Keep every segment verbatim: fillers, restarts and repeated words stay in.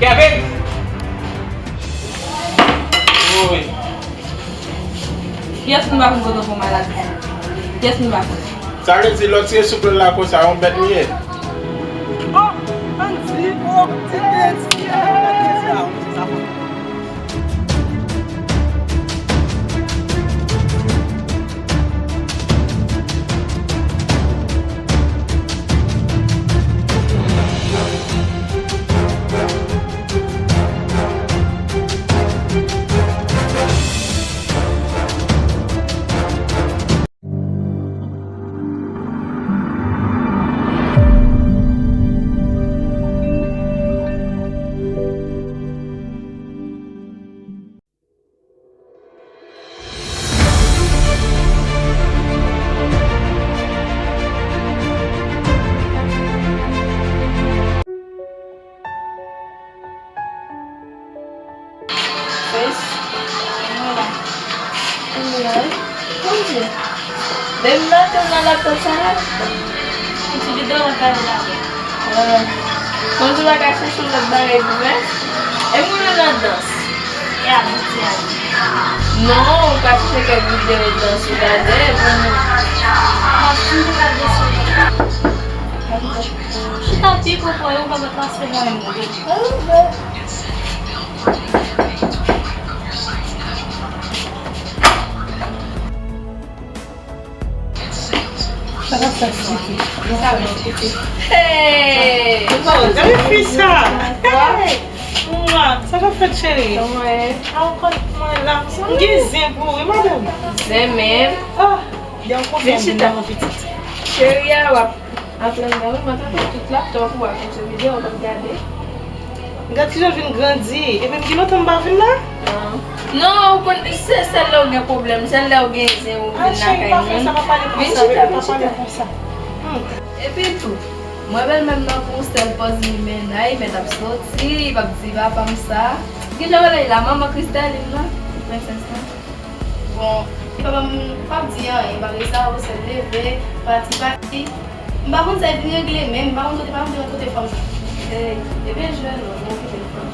Kevin! Woy. Kiyès moun pa konn kote w pran maladi? Kiyès moun pa konn? Sa vle di lè w tire souf lan la konsa, yon bèt li ye? Oh, ann di, oh, ti bèt, ti bèt. Fes, mwen la. Mwen la, wi. Bondye. Depi maten m nan laptòp sa la. Yon ti videyo mwen gade la. Ah. Mwen di w pa ka chèche yon lòt bagay pou fè. E mwen nan dans. E abitye a. Non, ou ka chèche kèk videyo dans ou gade pou mwen. Mwen fin gade sou. Chita pi pou pran yon bagay pase mwen menm. Sa k ap fèt Titi? Hey! Gade fi sa! Hey! Mwa, sa k ap fèt cheri? Kòman w ye? A w konn mwen la. M gen zen pou ou wi madanm. Zen menm. Ah, lè w kontan w vin nan pitit. Cheri a w ap Aprann nan wi, mwen tankou tout laptòp ou a, konsa videyo w ap gade. Gad kijan l vin grandi. Epi m gen lontan m pa vin la. Ah. Non, ou konn, se sèl lè w gen pwoblèm, sèl lè w gen zen ou vin lakay moun. Vin chita, vin chita. Hmm. Epi tou, mwen bèlmè m nan pou yon sèl pòz li mennen, li mèt ap soti, li p ap di papa m sa. Kijan rele l la, manman Christelle nan, prensès lan? Bon, papa m p ap di anyen, malgre sa, ou sèl leve, pati, pati. M pa konn sa l vin regle menm, m pa konn kote, pa konn kote fanm sa. Ey, ebyen jwe non, mwen kite l fanm.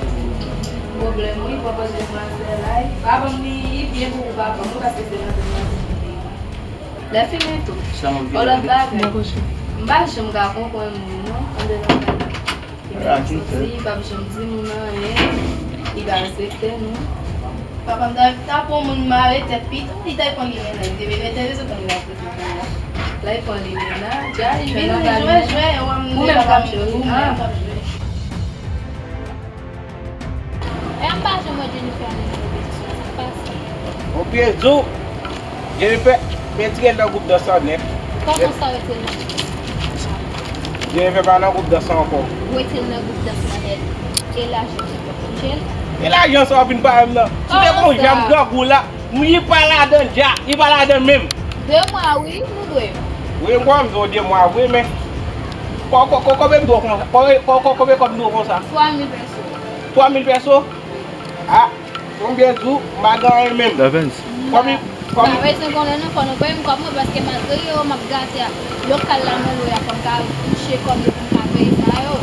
Pwoblèm wi, papa demwazèl la. Papa m li byen pou papa m wi, paske se nan demwazèl li te ye. Lè fini tou. On lòt bagay. M pa janm ka konprann moun non, anndan nan kay la. Li pa soti, li p ap janm di moun anyen, li pa respekte nou. Papa m ta, ta pran moun mare tèt pito, li ta pran Limena, li te vin mete rezon pou li la kote pou la. La, li pran Limena, dja li vin nan kay. Jwe, jwe, ou menm k ap jwe, ou menm k ap jwe. E m pa janm wè Jennifer nan rezo sosyo, sa k pase? Ou byen di w, Jennifer retire l nan gwoup dans lan nèt. Kòman sa retire l nan gwoup dans lan? Jennifer pa nan gwoup dans lan ankò. Retire l nan gwoup dans lan nèt. E lajan sa w ap touche l? E lajan sa w ap vin pale m nan? Si w te konn jan m grangou la, m li pa ladan dja, li pa ladan menm. De mwa wi, nou dwe. Wi, m kwè m di w de mwa vre, men kò-, kò-, kò-, konbyen m dwe w konsa? Kò-, kò-, kò-, konbyen kòb m dwe w konsa? Twa mil pèso. Twa mil pèso? A, konbyen jou m pa gen anyen menm. Evans. Kòm, kòm. M pa bezwen konnen non, fò nou peye m kòb mwen, paske malgre yo, m ap gate a lokal la mwen lwe a, fò m ka touche kòb yo pou m ka peye sa yo.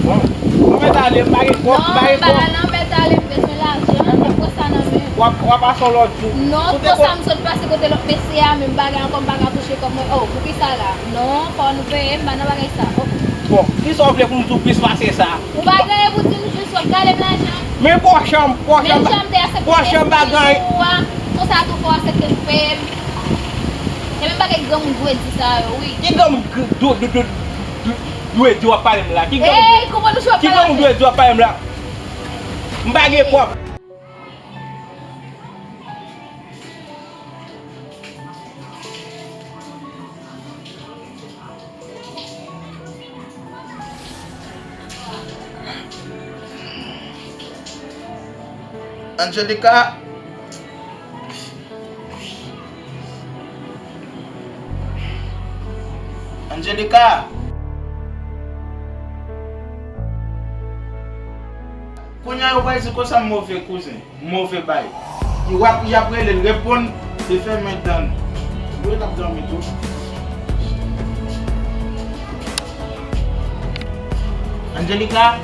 Bon, bon, mèt ale, m pa gen kòb, m pa gen kòb. Non, m pa nan mèt ale, m bezwen lajan, m pran sa nan men w. W ap, w ap pase yon lòt jou. Non, konsa m sot pase kote lòt mesye a, menm bagay ankò, m pa ka touche kòb mwen. Oh, poukisa la? Non, fò nou peye, m pa nan bagay sa. Oh. Bon, kisa w vle pou m di w plis pase sa? Ou pa genyen pou di m jis w ap gade m lajan. Men pòch an, pòch an, pòch an bagay. Konsa tou fò w aksepte pou peye m. E menm bagay granmoun dwe di sa yo, wi. Ki granmoun dwe, dwe, dwe, dwe, dwe di w ap pale m la? Ki granmoun dwe di w ap pale m la? M pa gen kòb. Angelica. Angelica. Kounye a yo pral di konsa m move kouzen. Move bay. Y ap, y ap rele l, reponn, li fèmen dan l. Wi, l ap dòmi tou. Angelica?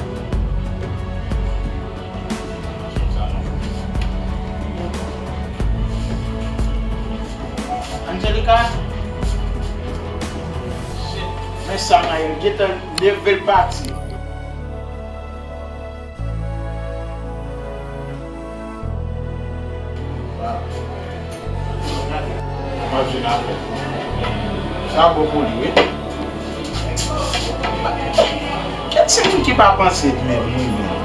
Anjelika, men sa Mayèl gentan leve l pati. Manje nan fèt. Sa bon pou li, wi. Kèt se moun ki pa panse menm, wi, menm.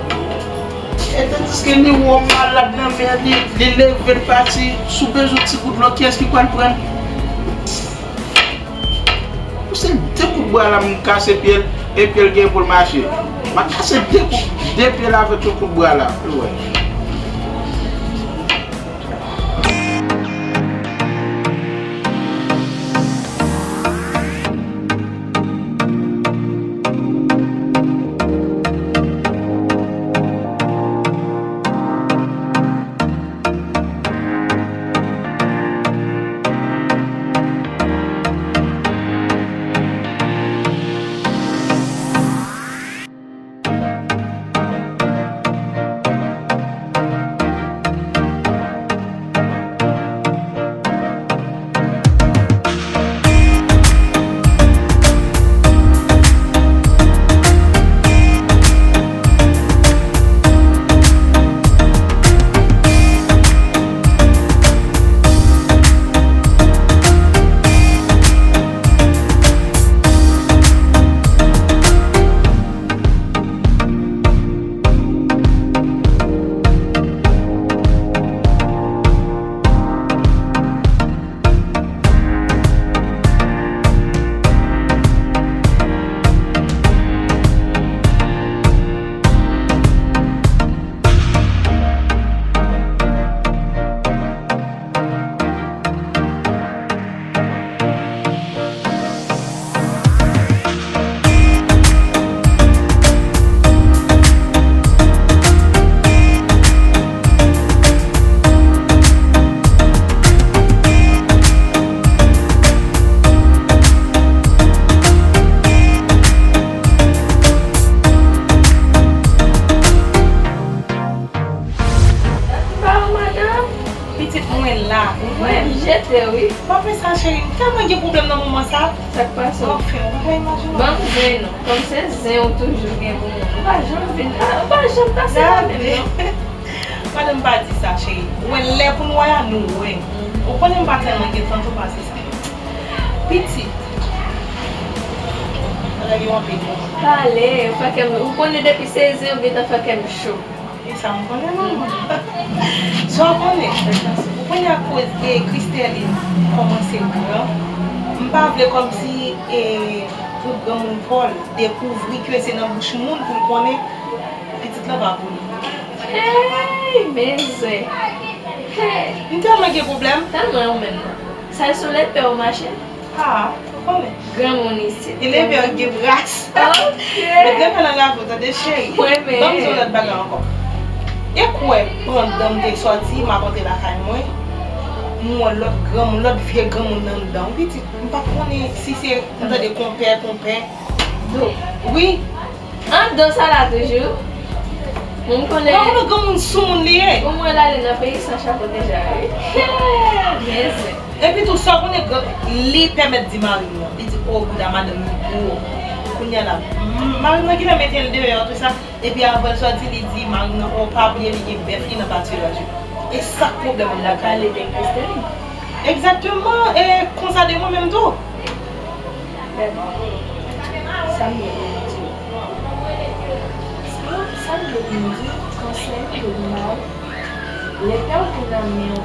E tandiske li wè w malad nan men, li, li leve l pati, si w bezwen ti gout dlo, kiyès ki pral pran l? Se de kout bra la m kase pye l, e pye l gen pou l mache. M a kase de kout, de pye l avèk yon kout bra la, pou l wè. Ba ou, madanm. Pitit mwen la, ou wè. Mwen jete, wi. Pa fè sa, cheri. M tèlman gen pwoblèm nan moman sa. Sa k pase w? Anfen, ou pa ka imajine. Ban m zen non. Kòm se zen ou toujou gen pou mwen. Ou pa janm vin, ah, ou pa janm pase la menm non. Madanm, pa di sa, cheri. Ou wè lè pou n wè a, nou wè. Ou konnen m pa tèlman gen tan tou pase sa. Pitit. Bagay yo anpil pou mwen. Pale, fè kè m, ou konnen depi se zen ou gentan fè kè m cho. E sa m konnen non. Sa w konnen? Ou konnen akoz e Christeline kòmanse gran. M pa vle kòmsi e pou granmoun pa w dekouvri ke se nan bouch moun pou l konnen pitit lan pa pou li. Hey, men zen. Hey. M tèlman gen pwoblèm. Tèlman ou menm nan. Sa e sou lepè ou mache? Ah, ou konnen. Granmoun isit. E lepè an gen bras. Ok. Met lepè nan lavi w, tande cheri. Mwen menm. Ban m di w lòt bagay ankò. E kwè, pandan m te sòti, m ap antre lakay mwen, m wè lòt granmoun, lòt vye granmoun anndan. Wi, pitit, m pa t konnen si se, m tande konpè, konpè. Do. Wi. Anndan sa la toujou. Mwen m konnen. Mwen konnen granmoun soumoun li ye. Pou mwen l ale nan peyi san chapo deja, wi. Men zen. Epi tou, sa w konnen, li pèmèt di mari m nan. Li di, "O, bouda madanm li gwo." Kounye a la, m-, mari m nan ki fè mete l deyò, tou sa. Epi avan l sòti, li di mari m nan, "O, pa bliye, li gen bèf li nan patiraj yo." E sa k pwoblèm mwen lakay. L ap pale de Christeline. Egzakteman, e konsa de mwen menm tou. Gade, sa m gen pou m di w. Sa, sa m gen pou m di w, konsèy m te ban w, lepè w ki nan men w,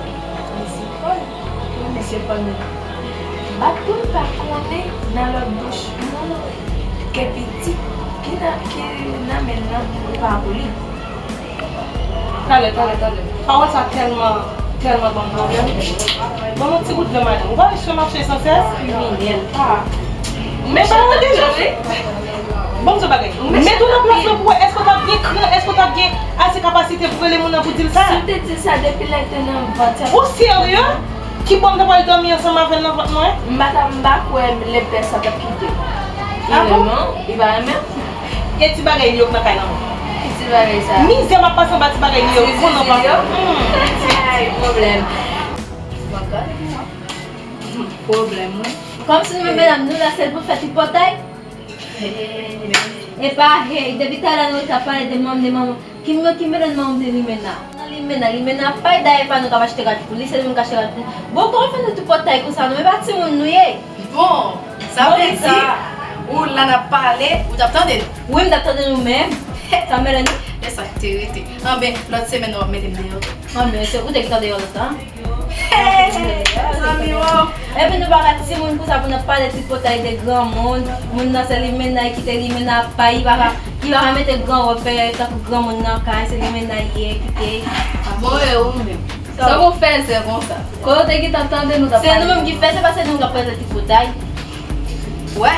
li se pa l, wi, men se pa l menm. Bat pou l pa konnen nan lòt bouch moun ke pitit ki nan, ki nan men l nan, li pa pou li. Talè, talè, talè. Pawòl sa tèlman, tèlman ban m pwoblèm. Ban m yon ti gout dlo, madanm. Ou pa wè si w mache san sès? Kriminèl. Ah. Men ba mwen deja. Ban m di w bagay. Met ou nan plas mwen pou wè, èske w t ap gen kran, èske w t ap gen ase kapasite pou rele moun nan pou di l sa? Si w te di l sa depi lè l te nan vant, ou serye? Ki bò m ta pral dòmi ansanm avè l nan vant mwen? M pa ta, m pa kwè lepè sa t ap kite m. Ah bon? Li renmen w, li pa renmen m. E ti bagay li yo k nan kay lan mwen. Ki ti bagay sa? Mizè m ap pase anba ti bagay li yo. Ti zizi yo? Hmm. Ay, pwoblèm. M ap gade pou mwen. Pwoblèm, wi. Kòmsi nou menm medam, nou la sèl pou fè tripotay? Epa, hey, depi talè nou t ap pale de manm, de manm. Ki m, ki m mele manm de limena? Nan limena, limena pay dayè pa nou k ap achte rad pou li, se li menm k achte rad pou li. Bon, kòman fè nou tripotay konsa, nou menm pa timoun nou ye? Bon, sa vle di, ou la n ap pale, ou t ap tande n? Wi, m t ap tande nou menm. Sa mele nou? E sa k te rete. Anben, lòt semèn w ap mete m deyò tou. Anben, se ou te gentan deyò lòt tan. Hey, zanmi wo. Epi nou pa ka timoun konsa pou n ap pale tripotay de granmoun. Moun nan se limena, kite limena pay, li pa ka, li pa ka mete gran wòb fè tankou granmoun nan kay, se limena ye, kite. Bon, e ou menm? Sa w fè zè konsa? Kote w te gentan tande nou t ap pale? Se nou menm ki fè, se pa se nou k ap pale tripotay. Wè,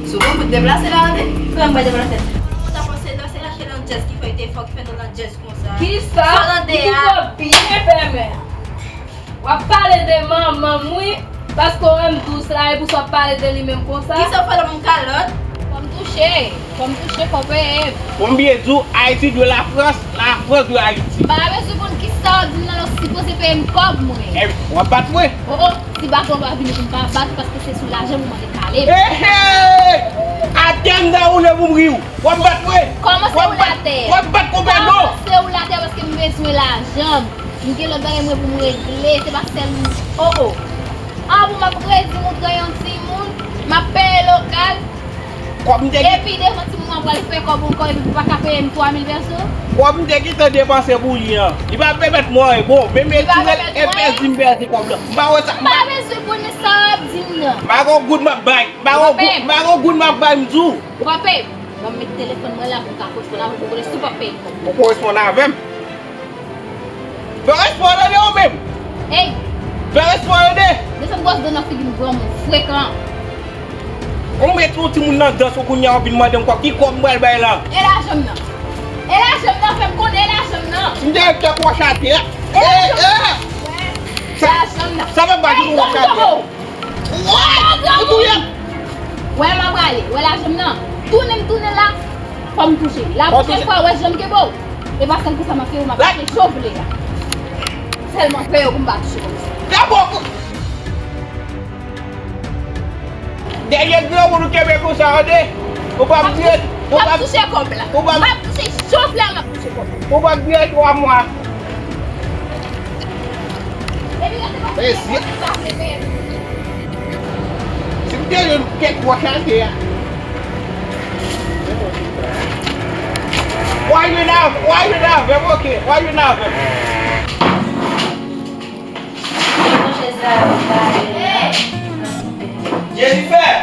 si w konn pou deplase la, tande. Kòman m pral deplase? Ou ta panse nan se lache nan djèz ki fè w te fò, ki fè nou nan djèz konsa? Kisa? Sa w tande a? Ou byen fèmen. W ap pale de manman m, wi. Paske w wè m dous la, e pou sa w ap pale de li menm konsa? Kisa w fè nan moun kalòt? Fò m touche, fò m touche, fò w peye m. Konbyen di w Ayiti dwe Lafrans, Lafrans dwe Ayiti? M pa bezwen konn kisa w ap di m nan, lè w sipoze peye m kòb mwen. E, w ap bat mwen? O, o, si baton pa vini pou m pa bat, paske se sou lajan pou mande kale m. Ehe! Atè m ta woule pou m ri w. W ap bat mwen? Kòman se w latè? W ap bat konpè non? Kòman se w latè paske m bezwen lajan m? M gen lòt bagay mwen pou m regle, se pa sèl ou. O, o. A, pou m ap redi moutre yon timoun, m ap peye lokal. Kòb m te gen. Epi devan timoun nan pral fè kòb ankò, epi pou pa ka peye m twa mil pèso. Kòb m te gentan depanse pou li an. Li pa pèmèt mwen anyen. Bon, menm etirel e pèdi m pèdi kòb la. M pa wè sa. M pa bezwen konnen sa w ap di m nan. M pa gon goud m ap bay. M pa gon goud, m pa gon goud m ap bay, m di w. Ou pa peye m. Ban m met telefòn mwen la pou m ka koresponn avè w, pou konnen si w p ap peye m kòb. Ou koresponn avè m? Fè respè w tande ou menm! Ey! Fè respè w tande! Desann gwòs do nan figi m, granmoun frekan! Ou met yon timoun nan dans ou kounye a w ap vin mande m kòb, ki kòb m pral bay la? E lajan m nan! E lajan m nan, fè m konnen e lajan m nan! Si m te met kèk wòch atè a! E lajan m nan! Sa m ap bay tout wòch atè a! Ou touye m! Wè m ap rale, wè lajan m nan. Tounen m tounen la, fò m touche. La pwochèn fwa, wè jan m kenbe w. E pa sèl konsa m ap kenbe w, m ap touche jan w vle a. Sèlman peye w pou m pa touche konsa. Dabò, dènye granmoun ou kenbe konsa, tande? Ou p ap vire, ou p ap touche kòb la. M ap touche jan w vle a, m ap touche kòb la. Ou p ap vire twa mwa. Mesye. Si m te jwenn kèk wòch atè a. W a jwenn avè m, w a jwenn avè m, oke, w a jwenn avè m. Jennifer!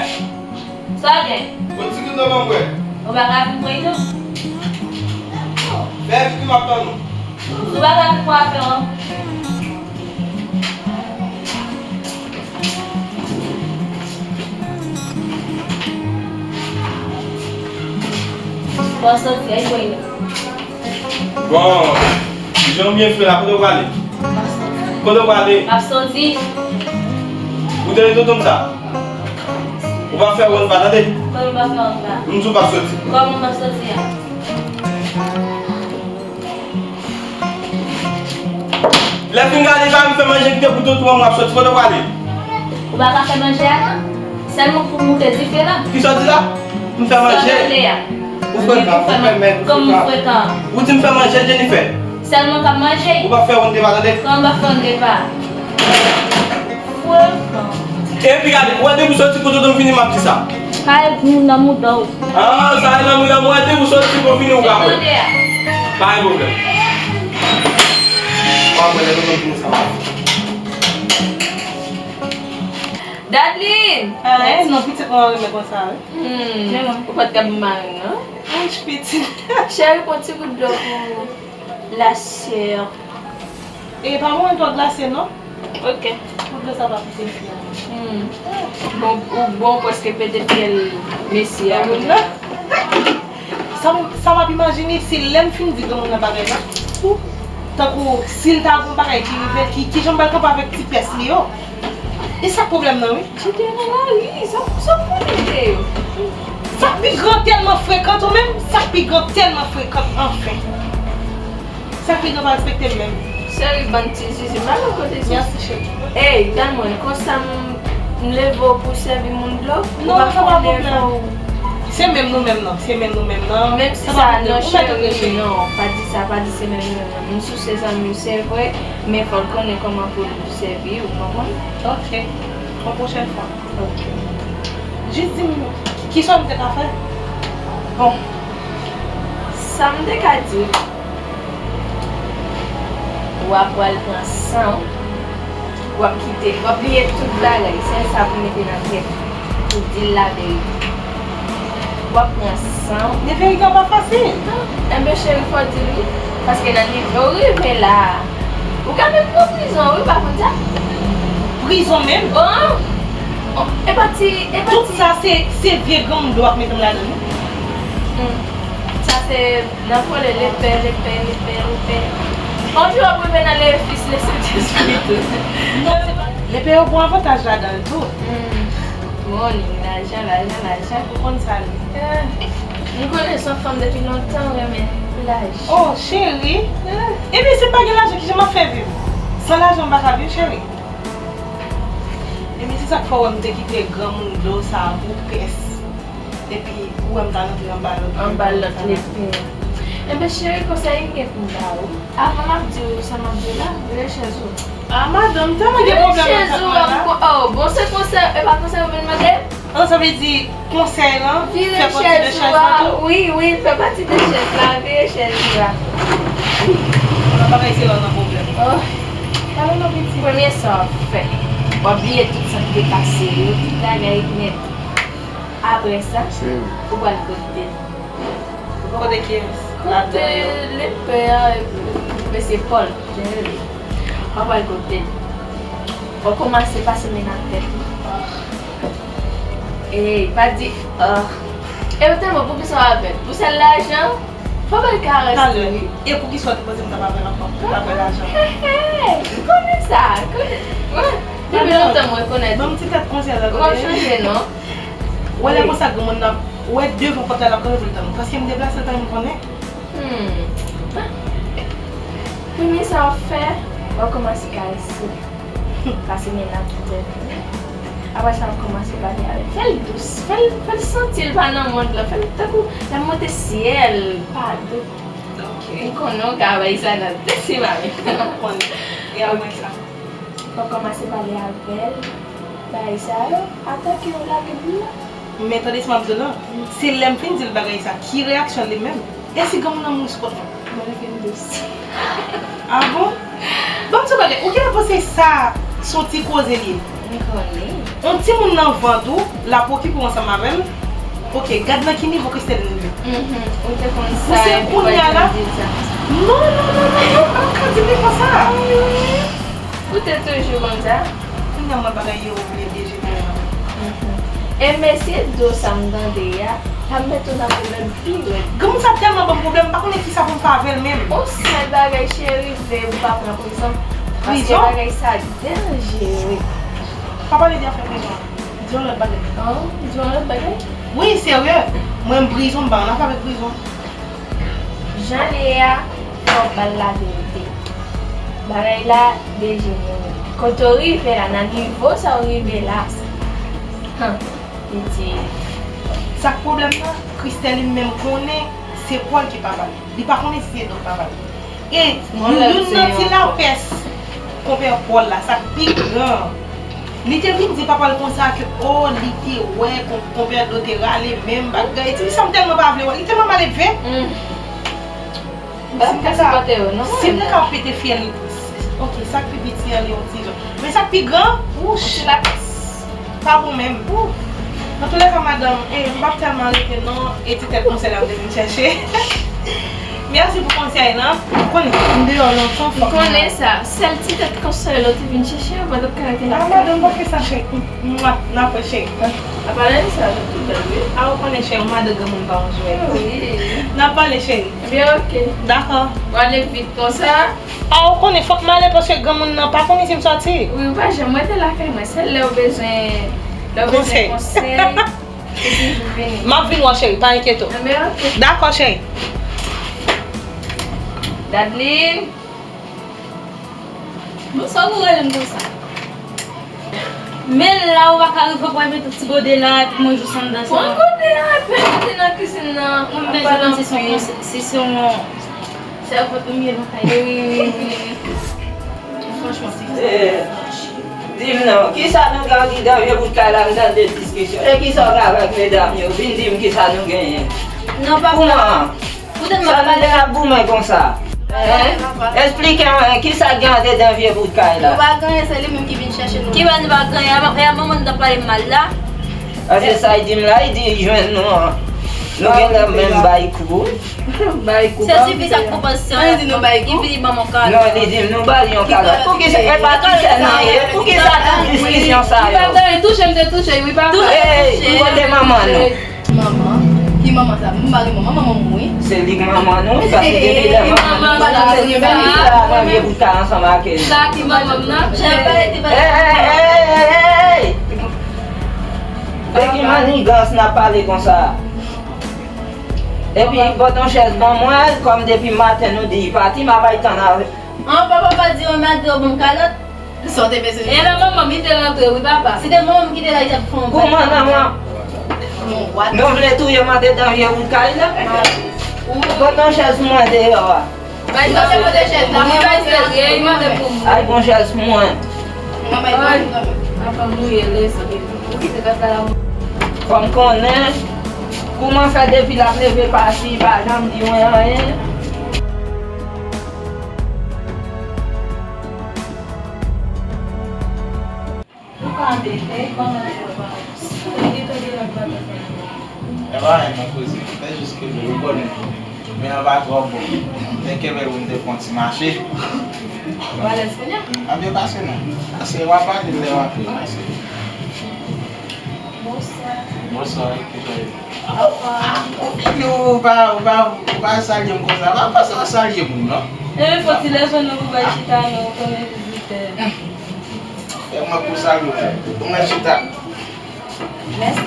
Sa w gen? Yon ti kouto ban m bwè. Ou pa ka vin pran tou? Fè vit wi, m ap tann ou. Si w pa ka vin pran afè w an. Bon, soti, ay, pran tou. Bon, jan w byen fre la, kote w prale? M ap soti. Kote w prale? M ap soti. Ou tande tonton m sa? Ou p ap fè wonn pa, tande? Kòman m p ap fè wonn pa? M di w p ap soti. Kòman m p ap soti a? Lè fin gade pa m fè manje kite pou tonton an, m ap soti, kote w prale? Ou pa ka fè manje a non. Sèlman pou moute dife la. Kisa w di la? M fè manje? Sa w tande a? Ou frekan, ou frekan, ou frekan. Ou di m fè manje, Jennifer. Sèlman k ap manje. Ou p ap fè wonn de pa, tande? Kòman m p ap fè wonn de pa? Frekan. Epi gade, ou wè depi w soti kote w vini, m ap di sa. Kay moun nan mouda w. Ah, sa e nan mouda m, ou wè depi w soti pou vini, ou ka wè. Tande a. Pa gen pwoblèm. Pa wè lè nou konn pou nou sa. Dadlin! Ah, eh, non, pitit mwen renmen konsa, wi. Hmm, ou pa t ka ban m mareng, non? Anch pitit. Cheri, pran ti gout dlo pou la sè. E pa mwen dlo glase, non? Ok. Pou dlo sa pa kite fyèl. Hmm. Bon, ou bon, prèske pete fyèl mesye a. Sa m, sa m ap imajine, se lè m fin di granmoun nan bagay la, ou, tankou si l ta gon bagay ki rive l, ki, ki jan m pral kanpe avèk ti pès li yo? E sa k pwoblèm nan, wi. Chita nan lari, sa, sa pou mete yo? Sa k pi gran tèlman frekan tou menm, sa k pi gran tèlman frekan, anfen. Sa k pi gran pa respekte m menm. Cheri, bann ti zizi, m pa konn kote soti. Mèsi, cheri. Ey, tann mwen, konsa m, M leve w pou w sèvi moun dlo? Ou pa konnen fò w. Se menm nou menm nan, se menm nou menm nan. Menm si sa non, cheri, non, pa di sa, pa di se menm nou menm nan. M sou se zanmi w, se vre, men fò l konnen kòman pou l sèvi w, ou konprann? Ok. Yon pwochèn fwa. Ok. Jis di m, ki, kisa m te ka fè? Bon, sa m te ka di w, w ap pral pran san w, w ap kite, w ap bliye tout bagay, sèl sa pou mete nan tèt ou, pou di l laverite. W ap pran san w. Men verite an pa fasil. Enben, cheri, fò w di l wi, paske nan nivo w rive la a, ou ka menm pran prizon wi, ou pa konn sa? Prizon menm? Oh, oh, e pa ti, e pa ti. Tout sa se, se vye granmoun dlo ap mete m ladan l wi. Hmm. Sa se nan vòlè lepè, lepè, lepè, lepè. Anpi w ap rive nan le Fils, le Saint-Esprit tou. Non, se pa. Lepè yo pran avantaj ladan l tou. Hmm. Money, lajan, lajan, lajan. Ou konn sa l ye. Eh, m konnen se yon fanm depi lontan, w renmen lajan. Oh, cheri. Eh. Ebyen, si m pa gen lajan, kijan m ap fè viv? San lajan, m pa ka viv, cheri. Ebyen, se sa k fè w wè m te kite granmoun dlo sa a pou pès. Epi, ou wè m t al antre anba lòt, anba lòt lepè. Enben, cheri, konsèy m gen pou m ba ou. Avan m ap di w sa m ap di w la, vire chèz ou. Ah, madanm, tèlman gen pwoblèm nan tèt mwen la. Oh, bon, se konsèy, e pa konsèy ou vin mande? Non, sa vle di konsèy lan fè pati de chèz lan tou? Wi, wi, fè pati de chèz la, vire chèz ou la. Wi. Nan bagay se la w nan pwoblèm. Oh. Pale non, pitit. Premye sa w ap fè, w ap bliye tout sa ki te pase yo, tout bagay nèt. Apre sa, ou pral kote l. Kote kiyès? Kote lepè a, mesye Pòl, jan yo rele. W ap al kote l. W ap kòmanse pase men nan tèt li. Ey, pa di, ah. E ou tèlman, poukisa w avè l? Pou sèl lajan? Fò w ba l karès tou wi. E poukisa w te panse m t ap avè l ankò? Pou l avè lajan. He, he. M konnen sa. Konnen. Depi lontan mwen konnen. Ban m ti tèt konsèy la, tande. Ou p ap chanje non. Wè lè konsa granmoun nan, wè devan pòt la l ap kanpe pou l tann ou. Paske m deplase l pa menm konnen. Hmm. Premye sa w ap fè, w ap kòmanse karese l. Pase men nan tout tèt li. Apre sa, w ap kòmanse pale avè l. Fè l dous, fè l, fè l santi l pa nan mond lan, fè l tankou l ap monte syèl, pa do. Ok. M konnen w ka bay sa nan tèt, se pa menm. M konnen. E apre sa? W ap kòmanse pale avè l, bagay sa yo, ata ke w lage pou li a. Men tande sa m ap di w lan, se lè m fin di l bagay sa, ki reyaksyon li menm? E si granmoun nan mouri sou kont mwen? Mwen vin dous. Ah bon? Ban m di w bagay, ou genlè panse sa se yon ti koze li ye? M konnen. Yon timoun nan vant ou, l ap okipe w ansanm avè l. Ok, gad nan ki nivo Christelle rive. Mhm. Ou te konn sa, epi w pa janm di l sa. Non, non, non, non, non, pa ka di m li konsa. Ou te toujou konn sa? Kounye a m wè bagay yo vle dejenere. Mhm. E mesye dlo sa m tande a, l ap mete w nan pwoblèm pi rèd. Granmoun sa tèlman ban m pwoblèm, m pa konnen kisa pou m fè avè l menm. On sèl bagay, cheri, veye pou w pa pran prizon. Paske bagay sa danjere. Pa pale de afè prizon. Di yon lòt bagay. An, di yon lòt bagay? Wi, serye. Mwen, prizon, m pa ann afè avèk prizon. Jan l ye a, fò w ba l laverite. Bagay la dejenere. Kote w rive la, nan nivo sa w rive la, han, li di. Sa k pwoblèm nan, Christelle li menm konnen se Paul ki papa l. Li pa konnen si se dòt papa l. E youn nan ti lapès konpè Paul la, sa k pi gran, li te vin di papa l konsa ke, o, li te wè kon-, konpè Dlo te rale menm bagay. Ti fi sa m tèlman pa vle wè l, li tèlman maledve. Si m te ka, si m te ka pete fyèl, ok, sa k pi piti an, li yon ti jan. Men sa k pi gran, wouch. Pa bon menm. Antoulèka, madanm, e, m p ap tèlman rete non, e ti tèt konsèy la m te vin chèche. Mèsi pou konsèy lan. Ou konnen, m deyò lontan, fòk m konnen sa. Sèl ti tèt konsèy la w te vin chèche a, mwen t ap ka rete la. Ah, madanm, pa fè sa, cheri. Mwa, n ap wè, cheri. A pale de sa, tout bèl, wi. Ah, ou konnen, cheri, madan granmoun pa yon jwèt. Wi. N ap pale, cheri. Ebyen, ok. Dakò. W ale vit konsa. A, ou konnen, fòk m ale paske granmoun nan pa konnen si m sòti. Wi, ou pa janm rete lakay mwen. Sèl lè w bezwen, lè w bezwen konsèy, ou toujou vini. M ap vin wè w, cheri, pa enkyete w. Enben, ok. Dakò, cheri. Dadeline. Bon, sa w rele m konsa? Men la, ou pa ka rive pou mete ti gode la, epi mwen jis anndan. Pran gode a, epi mete nan kizin nan. Mwen bezwen manje se yon, se, se yon sèvant ou ye nan kay. Wi, wi, wi. Franchman, se Eh, di m non, kisa nou gen andidan vye bout kay la, m tande diskisyon. E kisa w gen avèk medam yo? Vin di m kisa nou genyen. Non, papa. Kouman? Poutèt sa nou gen ap goumen konsa? Hein? Esplike mwen, kisa k gen andedan vye bout kay la? Nou pa gen anyen, se li menm ki vin chèche nou. Ki wè nou pa gen anyen? E a manman nou t ap pale mal la? A se sa l di m la, l di l jwenn nou an. Nou genlè menm bay kou. Bay kou. Se sifiz ak konpansyon. Ann di nou bay kou. Li vini ban mwen kalòt. Non, li di m nou ba l yon kalòt. Poukisa, e pa ti sè nan ye? Poukisa tout diskisyon sa yo? Li pa gen touche, m te touche, wi, papa. Ey, kote manman nou? Manman? Ki manman sa? M pa gen manman, manman m mouri. Se li k manman nou, paske depi lè manman nou mouri, nou pa janm vin la nan vye bout kay ansanm ak nou. Sa ki manman m nan? Ey, ey, ey, ey, ey, ey! De ki mannigans n ap pale konsa? Epi pote yon chèz ban mwen, kòm depi maten nou di li pati, m ap bay tann avè. An, papa pa di yon malgre w ban m kalòt. Sa w te bezwen. E nan manman m, li te rantre, wi, papa. Si te manman m ki te la, li t ap fè yon. Kouman nan manman? Bon, what? Nou vle touye m andedan vye bout kay la? Pote yon chèz pou mwen deyò a. Bay sa, se pote chèz la, mwen bay serye, li mande pou mwen. Ay, pran chèz pou mwen. Mwen bay pou mwen. Apa mouye lè sa, ou kite kaka la. Fò m konnen kouman fè depi l ap leve pati, li pa janm di mwen anyen. Ou ka anbete, kòman se pa? Ou gen tande lòt bagay pa? E pa anyen non, kouzin. Fè jis kenbe l, ou konnen. Men an pa twò bon. Men kenbe l pou m te fè yon ti mache. Ou alèz kounye a? M ap byen pase non. Pase, w ap pale lè w ap pase. Bonswa. Bonswa, wi, kijan w ye? Anfòm. Ou vini, ou pa, ou pa, ou pa salye m konsa. Pa, pa sa w salye moun, non. Enben, fò ti lè jwenn nou pou bay chita, non, ou konnen vizitè. E mwen pou salye w. Ou mwen chita. Mèsi.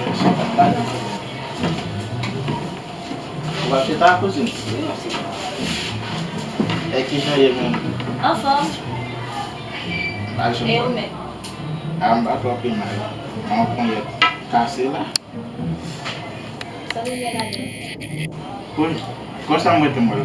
Ou ap chita, kouzin? Wi, mèsi. E kijan w ye menm? Anfòm. E ou menm? A, m pa twò pi mal. Mwen ponyèt kase la. Sa nou gen ladan? Kon, konsa m rete m wè l.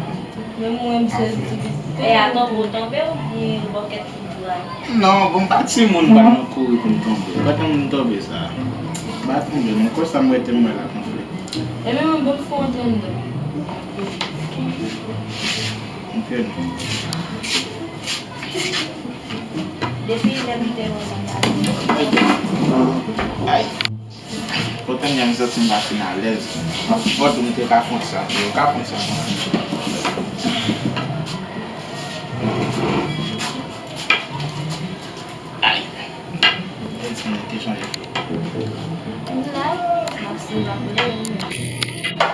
Men mwen, m sezi tou vizitè. E a tonbe w tonbe oubyen bòkèt ki dwal? Non, bon, m pa timoun, m pa nan kouri pou m tonbe. Kote moun tonbe sa? M pa tonbe, men konsa m rete m wè l ap anfle. E men mwen, bon, m fè yon tande. Ok, non. Depi lè m te wè l anba. Ay. Potan m santi m pa fin alèz. Mwen di m te ka fè sa tou. Ou ka fè sa tou. Ay. Mwen di m te chanje. M la, m ap suiv apre ou.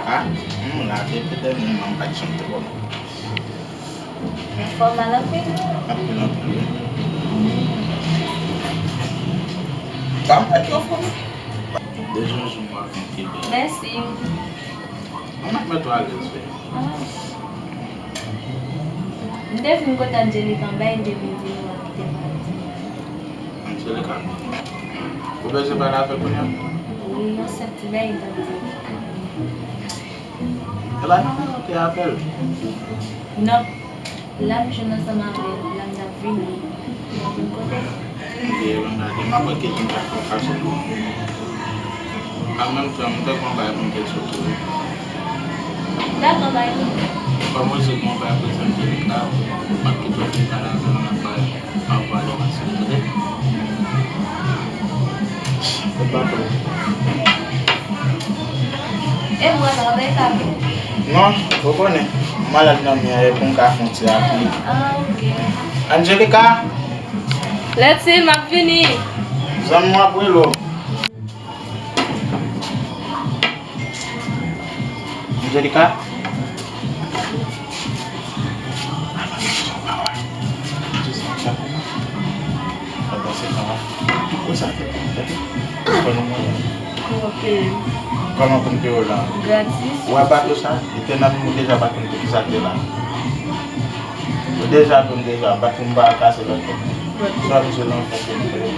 A, m la, te petèt mwen menm pa t janm te bon. Anfòm anpil. Anpil, anpil, wi. Sa m pa t anfòm. De jan jou m ap vin pi bèl. Mèsi. Mwen ap mèt ou alèz, wi. Ah. M te vin kote Angelica, m bay de videyo a ki te pati. Angelica? Ou bezwen pale avè l kounye a? Wi, yon senp ti bagay m t ap di. E pa nan men ou te avè l? Non. La m jwenn ansanm avè l, la m t ap vini. Mwen vin kote l. Veye ban m gade, m ap wè kiyès m ta fè kache pou ou. An menm tan, m te gon bagay pou m te sot tou. Dakò, bay li. Kòm ou di gon bagay pou Angelica, m ap kite w fin pale avè l, m ap pale. Anpale, mwen sou tande. Ou pa tou. E mwen travay ka fè. Non, ou konnen, m malad nan men an, e pou m ka fè yon ti apli. Ah, ok. Angelica! Letty, m ap vini. Zanmi w ap rele w. Angelica? Kòman pou m peye w la? Gratis. Ou wè bato sa? Li te nan men m, ou deja pa konn poukisa l te la. Ou deja konn deja, bato m pa kase lòt fwa. Sa vle di se nan fòk pou m peye w.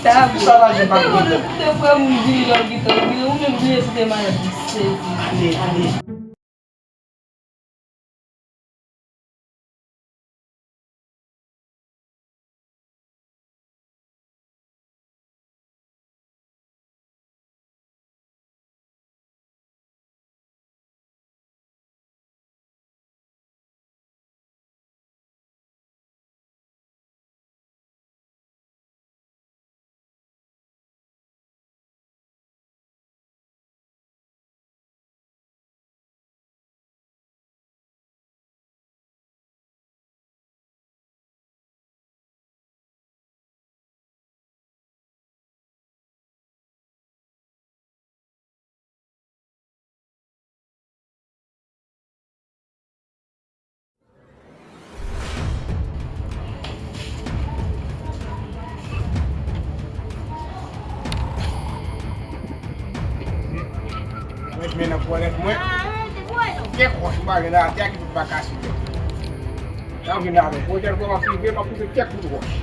Sa bon. Sa va, jen pa gen tan. Te vre m vini lòt gitan, ou menm bliye si te malad li sezi. Ale, ale. Mwen jwenn nan pwolèt mwen. Kèk wòch m pa jwenn atè a ki tout pa kase. Sa m vin avè. Pwochèn fwa m ap rive, m ap pouse kèk kout wòch.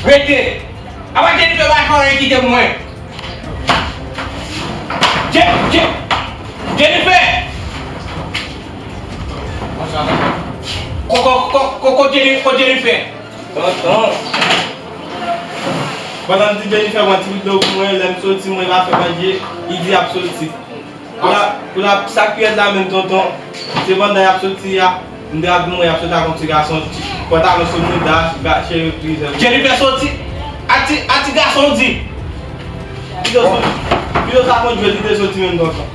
Rete! Apa Jennifer pa fè anyen kite mwen? Je, je, Jennifer! Ko, ko, ko, ko, ko Jenni-, ko Jennifer? Tonton. Pandan m di Jennifer pran ti bit dlo pou mwen, lè m soti, mwen pa fè manje, li di l ap soti. Pou l ap, pou l ap, sa k pi rèd la menm, tonton, se pandan y ap soti a, m te ap di mwen y ap soti ak yon ti gason, ti pantalon sou mouda, cheve plizyè. Jennifer soti? A ti, a ti gason w di? Ki jan soti? Ki jan sa konn jwe, li te soti menm, tonton.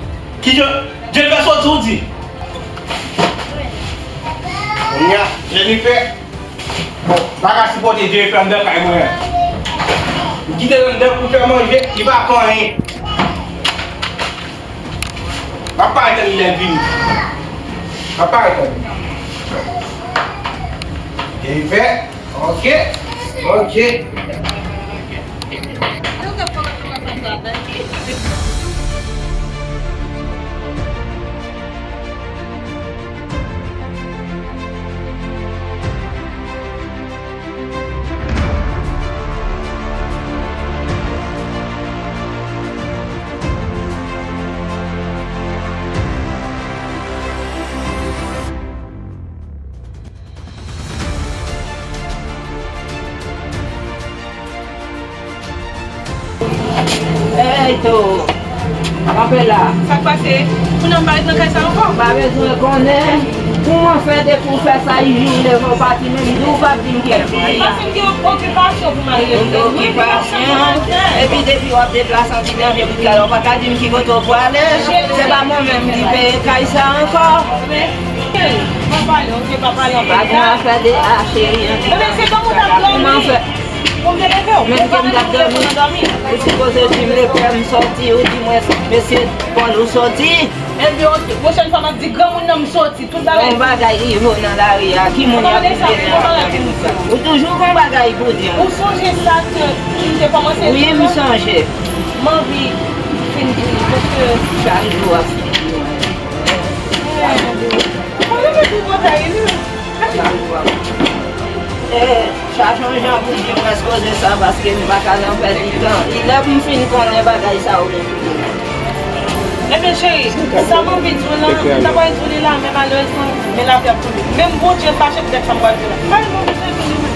Ki jan Jennifer soti, w di? Kounye a, Jennifer. Bon, m pa ka sipòte Jennifer anndan kay mwen an. M kite l anndan pou l fè manje, li pa fè anyen. M ap pale tann li lè l vini. M ap pale tann li. Jennifer, ok, ok. Ey, to! Kanpe la. Sa k pase? Moun nan pa ret nan kay sa ankò? M pa bezwen konnen. Kouman fè depi w fè sa, yon jou leve w pati, menm di w p ap di m kiyès mwen ye? Paske m gen okipasyon pou m al regle. Okipasyon. Epi depi w ap deplase anti danje pou t la, w pa ka di m ki kote w prale. Se pa mwen menm ki peye kay sa ankò. Cheri, pa pale, ok, pa pale anpil. Pa gen afè de a, cheri, anpil. Ebyen, se tankou w t ap dòmi. Kouman fè? Pou m te leve w. Menm ke m t ap dòmi. Ou sipoze di m lepè m sòti, ou di mwen, mesye Pòl, ou sòti. Ebyen, ok, pwochèn fwa m ap di granmoun nan m sòti, tout bagay. Yon bagay rive w nan lari a, ki moun y ap vide nan lari a? Ou toujou gon bagay pou di m. Ou sonje sa ke m te kòmanse di w la? Wi, m sonje. M anvi fin di w li, paske chak jou w ap fin di mwen. Mwen renmen pi bò tèt li. Chak jou w ap, eh, chache yon jan pou di mwen koze sa, paske m pa ka nan pèdi tan. Li lè pou m fin konnen bagay sa ou gen pou di mwen. Ebyen, cheri, sa m anvi di w la, m ta pral di w li la, men malerezman, men lavi ap tounen. Menm Bondye fache poutèt sa m pral di w la. Pale non, Bondye vini menm.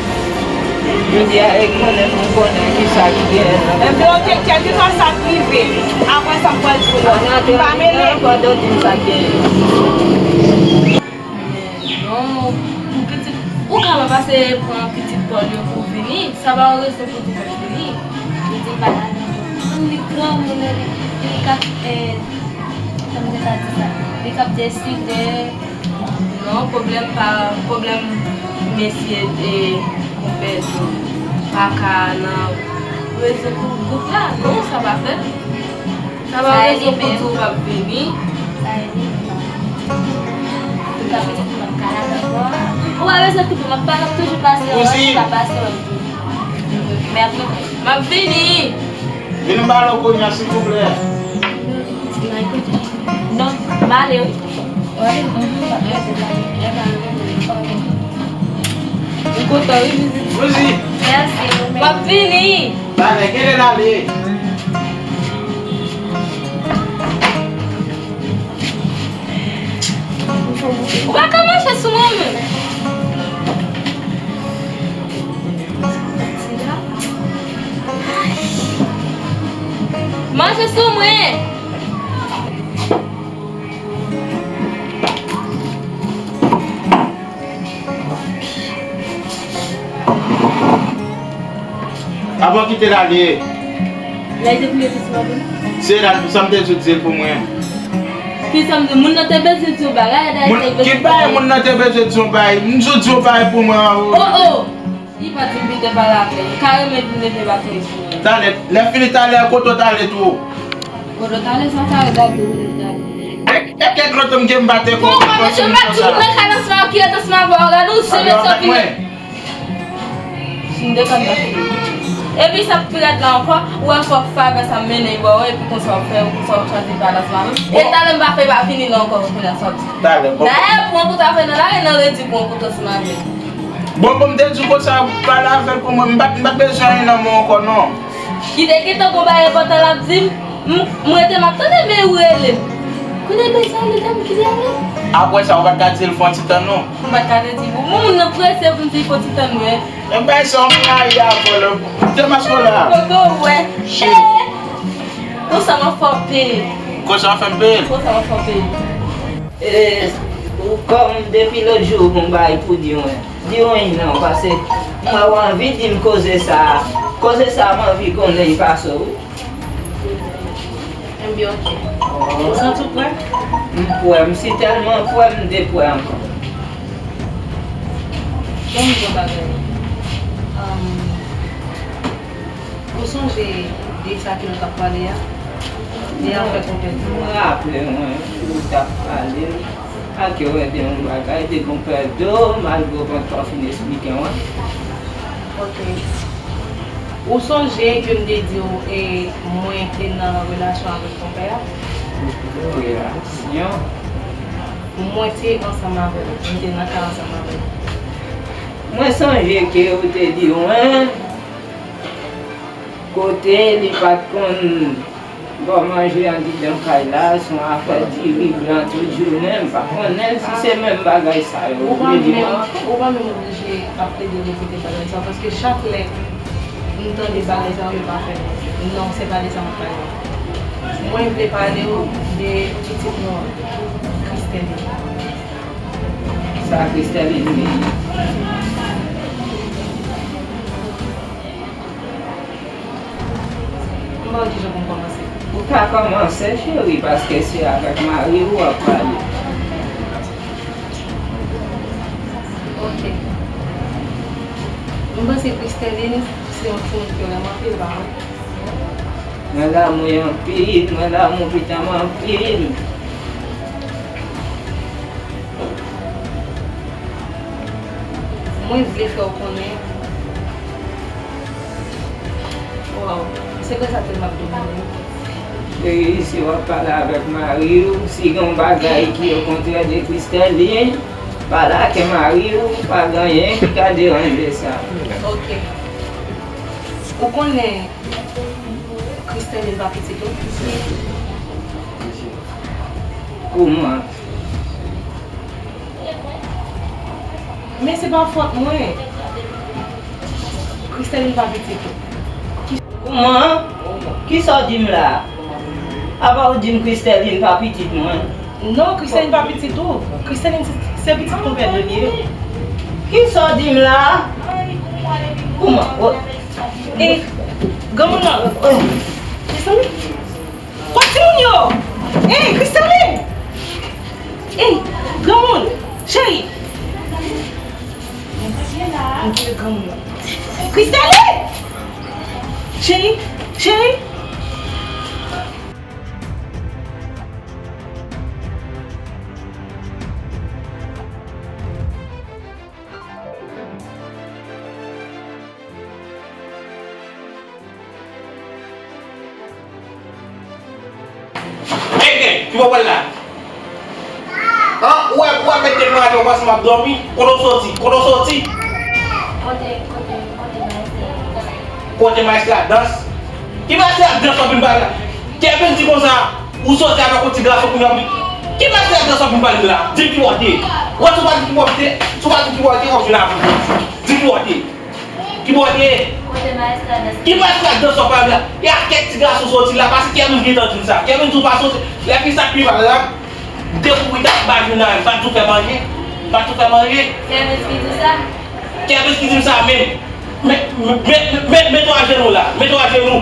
Jodi a, e konnen pou m konnen kisa ki genyen nan. Ebyen, ok, kèlkeswa sa k rive, apre sa m pral di w la. M pa mele. Ankò, do di m sa k genyen. Men non, pou pitit, ou ka pa pase pran pitit Pòl yo pou vini, sa pa yon rezon pou di fè l vini. Li di l pa ta gen pou li granmoun, li, li ka, eh, kòman m te ka di sa? Li k ap deside. Non, pwoblèm pa, pwoblèm mesye, eh, konpè yo pa ka nan rezon pou gwoup la. Non, sa pa fèt. Sa pa rezon pou di w p ap vini. Sa e li menm. Sa e li menm. Sa pitit mwen pa la ankò. Ou pa bezwen koupe, m ap pale, m toujou pase, ou pa pase, w ap vini. Men apre, m ap vini. Vin m pale w kounye a, silvouplè. Non, m ale wi. M kontan wi, Zizi. Zizi. Mèsi. M ap vini. Talè, genlè l ale. Ou pa ka mache sou mwen menm. Mache sou mwen. Avan kite l ale. Lè l te vle di sa pou nou. Se la, sa m te di w di l pou mwen. Ki sa m di? Moun nan te bezwen di yon bagay, dayè moun, te bezwen ki bagay moun nan te bezwen di yon bagay? M di w di yon bagay pou mwen an. Oh, oh! Li pa di m vin te pale avè l. Li ka renmen vin leve batay pou mwen. Talè, lè fini talè, kote w t ale tou? Kote w t ale, sa, sa, gade, gade. E, e kèk lòt nonm ke m pa te konn. Bon, mwen, mesye, m pa di moun nan ka nan sma ki ret ansanm avè w, gade w, se mesye ki ret. M depann nan figi. Epi sa k pi rèd la ankò, ou wè fòk favè sa m mennen ba w, epi konsa w fè, konsa w chwazi pa nan sma menm. E talè m pa fè pa vini non ankò, kounye a sa w di. Talè, bon. Dayè, pran kouto avè nan lari, nan redi pran kouto ansanm avè l. Bon, bon, m te di w konsa, pale avè l pou mwen, m pa, m pa t bezwen anyen nan men w ankò non. Li te gentan gon bagay enpòtan l ap di m, m, m rete m ap tande, men ou rele m. Kounye a, men sa, li te m ki te ale. Apre sa, ou pa t ka di l fè yon ti tann non? M pa t ka te di, bon, moun nan prese pou m di l fè yon ti tann, men. E bay sa, yon rayi avè l, Demaskola. Poko wè. Shit. Eh, konsa m ap fè w peye. Konsa w ap fè m peye? Konsa m ap fè w peye. E, ou kòm depi lòt jou, ou gon bagay pou di mwen. Di anyen non, paske mwen ou anvi di m koze sa a. Koze sa a, m anvi konnen l pase w, wi. Enben, oke. Ou santi w prè? M prè, m si tèlman prè, m deprè ankò. Bon, m di w bagay. Ahn, ou sonje de sa ke nou t ap pale a? De afè konpèt yo a? Mwen raple mwen, ou t ap pale. Ak yo rete yon bagay de konpè do, malgre w pa t fin esplike mwen. Ok. Ou sonje ke m te di w, e, mwen te nan relasyon avèk konpè a? Relasyon? Mwen te ansanm avè l, mwen te nan kay ansanm avè l. Mwen sonje ke ou te di mwen, kote li pa t konn ba w manje andidan kay la, se yon afè diri blan tout jounen, m pa konnen si se menm bagay sa yo vle di mwen. Ou pa menm oblije ap plede repete bagay sa, paske chak lè m tande bagay sa yo, yo pa fè non, se pa de sa m ap pale. Mwen vle pale w de pitit nou an, Christeline. Sa Christeline genyen? M pa wè kijan pou m kòmanse. Ou ka kòmanse, cheri, paske se avèk mari w w ap pale. Ok. M panse Christeline se yon timoun ki renmen anpil, pa vre? Mwen lanmou l anpil, mwen lanmou pitit mwen anpil. Mwen vle fè w konnen. Waw, sekrè sa tèlman ap domine. Cheri, si w ap pale avèk mari w, si gen yon bagay ki okontrè de Christeline, pale ak mari w, pa gen anyen ki ka deranje sa. Ok. Ou konnen Christeline pa pitit ou? Kouman? Men se pa fòt mwen. Christeline pa pitit ou. Kouman? Kisa w di m la a? Apa w di m Christeline pa pitit mwen? Non, Christeline pa pitit ou. Christeline se, se pitit konpè nou li ye. Kisa w di m la a? Kouman? E, granmoun nan. Mezanmi. Kot timoun yo? Ey, Christeline! Ey, granmoun! Cheri! Mwen tire granmoun nan. Christeline! Cheri! Cheri! Ki bò w pral la? An, ou wè, ou wè mèt de manje w panse m ap dòmi? Kote w soti? Kote w soti? Kote, kote, kote maestra? Kote maestra dans? Ki maestra dans w ap vin pale la? Kevin di konsa, ou soti avèk yon ti gason kounye a. Ki maestra dans w ap vin pale m la? Di m ki bò w te ye. Wè, si w pa di ki bò w te, si w pa di ki bò w te, w ap jwenn avè m. Di m ki bò w te ye. Ki bò w te ye? Kote maestra dans? Ki maestra dans w ap pale la? E a kèk ti gason soti la, paske Kevin gentan di m sa. Kevin di w pa soti. Lè fi sa k pi mal la, dekouvri ta pa jwenn avè m, pa di w fè manje. Pa di w fè manje. Kevin ki di w sa? Kevin ki di m sa menm. Men, men, men, men, men, mete w ajenou la. Mete w ajenou.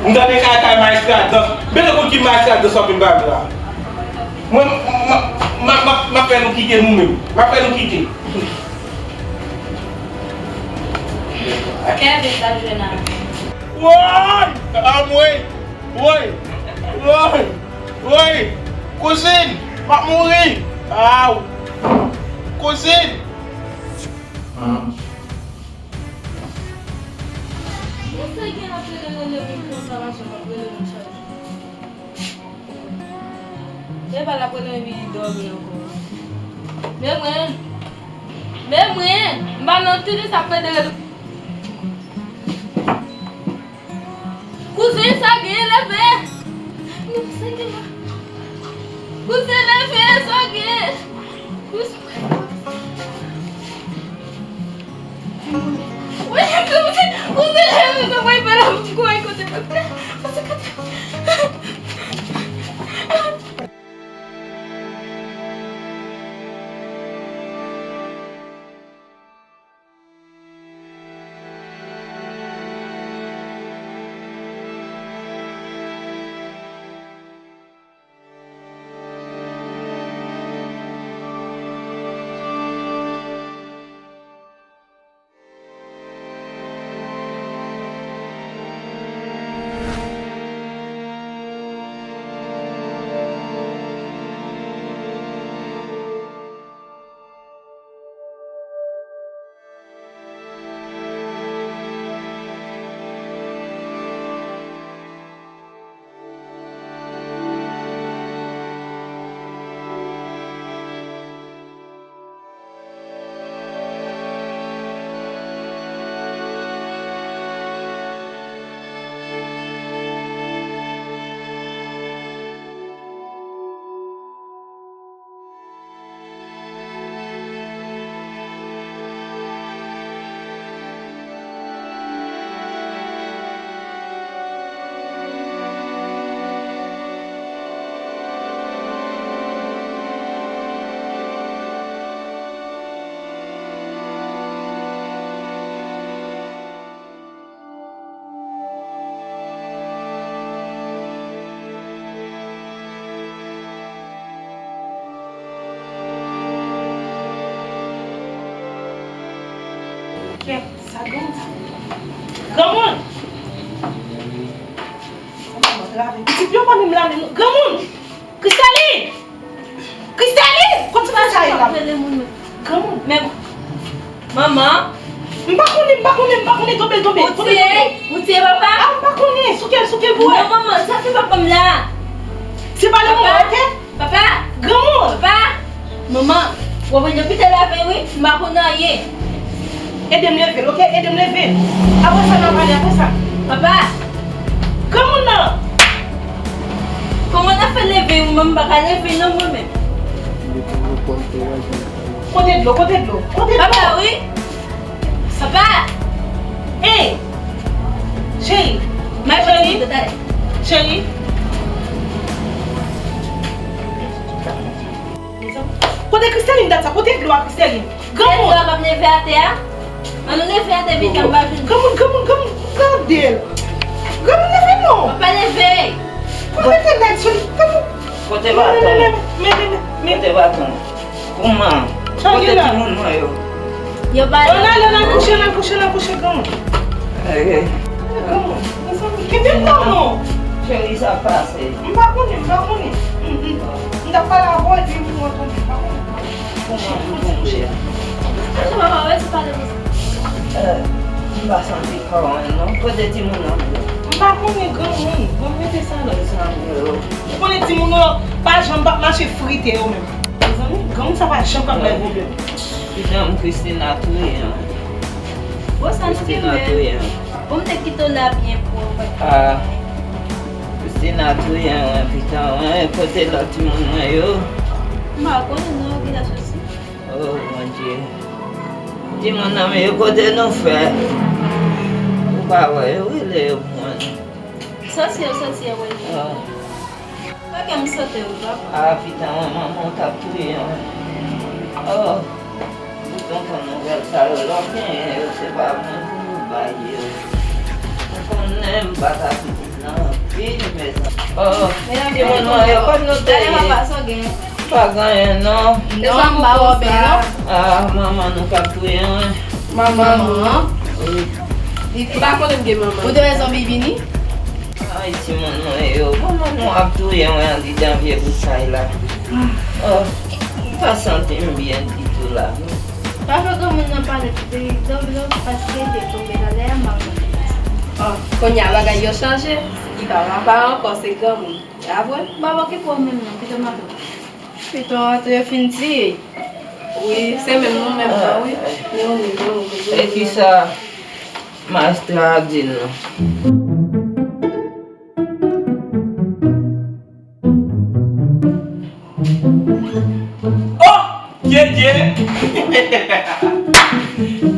M tande kay kay maestra dans. Mete konn ki maestra dans w ap vin pale la. Mwen, m, m, m, m, m ap fè nou kite nou menm. M ap fè nou kite. Kevin t ap jwe nan. Woy! Anmwey! Woy! Woy! Woy! Kouzin! M ap mouri! Aw! Kouzin! Kisa gen ap rele rele moun konsa, mache ap rele moun chak jou? Epa l ap rele m vin dòmi ankò. Men mwen, men mwen, m pa nan tini sa ap rele rele. Kouzin, sa gen, leve. Non, sa gen la. Kouzin, leve, sa gen. Kouzin. Wi, kouzin, kouzin, leve, sa mwen fè la, mwen kouri kote papa. Pase kote. Kèt, sa granmoun sa. Granmoun! Sa manman grave. Pitit yo pa menm lave nou. Granmoun! Kristalin! Kristalin! Kot ti fi sa ye la? Granmoun. Men, manman. M pa konnen, m pa konnen, m pa konnen, tonbe, tonbe, tonbe, tonbe. Ou tiye papa? Ah, m pa konnen, souke l, souke l pou wè. Non, manman, sa se papa m la. Se pa le moman, ok? Papa! Granmoun! Papa! Manman, w ap wè depi te lave wi, m pa konn anyen. Ede m leve l, ok? Ede m leve l. Apre sa, n a pale, apre sa. Papa! Granmoun nan! Kòman n ap fè leve wi, manman, m pa ka leve non mwen menm. Pote dlo, pote dlo, pote dlo. Papa, wi. Papa! Ey! Cheri! Cheri! Cheri! Kote Kristalin dat sa? Kote dlo a Kristalin? Granmoun! Dlo a p ap leve atè a? Ann nou leve atè vit, ann pa vin. Granmoun, granmoun, granmoun, gade l! Granmoun leve non! Papa leve! Kote te nèg sou li? Granmoun! Kote baton? Men, men, men, men, men. Kote baton? Kouman? Kote timoun mwen yo? Yo pa la. Ann ale, ann al kouche, ann al kouche, ann al kouche, granmoun. Granmoun, mezanmi, kenbe m non, non. Cheri, sa pase. M pa konnen, m pa konnen. M, m, m t ap pale avè w epi m wè w tonbe, m pa konnen. Kouman, kouman, cheri? Sa papa, wè ti pale konsa. M pa santi kò mwen non. Kote timoun nan? M pa konnen. Konnen granmoun, bon, mete sa nan sa yo. Ou konnen timoun yo pa janm p ap mache frite yo menm. Mezanmi, granmoun sa pa janm p ap bay pwoblèm. Pitit mwen Christina touye an. Bon, sa nou Christina touye an. Bon, m te kite w la byen pwòp. Ah, Christina touye an, pitit mwen, kote lòt timoun mwen yo? M pa konnen non, ki ta soti. Oh, Bondye. Timoun nan, men kote nou fè? Ou pa wè yo, rele yo pou mwen non. Sòsyè, sòsyè, wè. Ah. Fè kè m sote, wi, papa. Ah, pitit mwen, manman w t ap touye an. Oh. Ou tonton nouvèl sa yo, lè w genyen yo, se pa mwen pou nou bay yo. Ou konnen m pa ta pitit nan anpil, mezanmi. Oh, timoun mwen yo, kòm nou te ye. Gade papa, sa w gen. Pa gen anyen non. Non, m pa wè w byen non. Ah, manman nou k ap touye an. Manman nou. Wi. Li pa konnen m gen manman. Ou te wè zanmi vini? Ay, timoun mwen yo, manman nou ap touye an andidan vye boutay la. Oh, m pa santi m byen ditou la. Pa fè granmoun nan pale pou te egzanp non, paske te tonbe talè a, m pa konn. Oh, kounye a bagay yo chanje. Li pa papa ankò, se granmoun. A vre? M pa okipe w menm non, kite m avè w. Piton an te fin tiye. Wi, se menm nou menm nan, wi. Men ou menm, men ou menm. E kisa Maestra a di nou? Oh! Dyedye!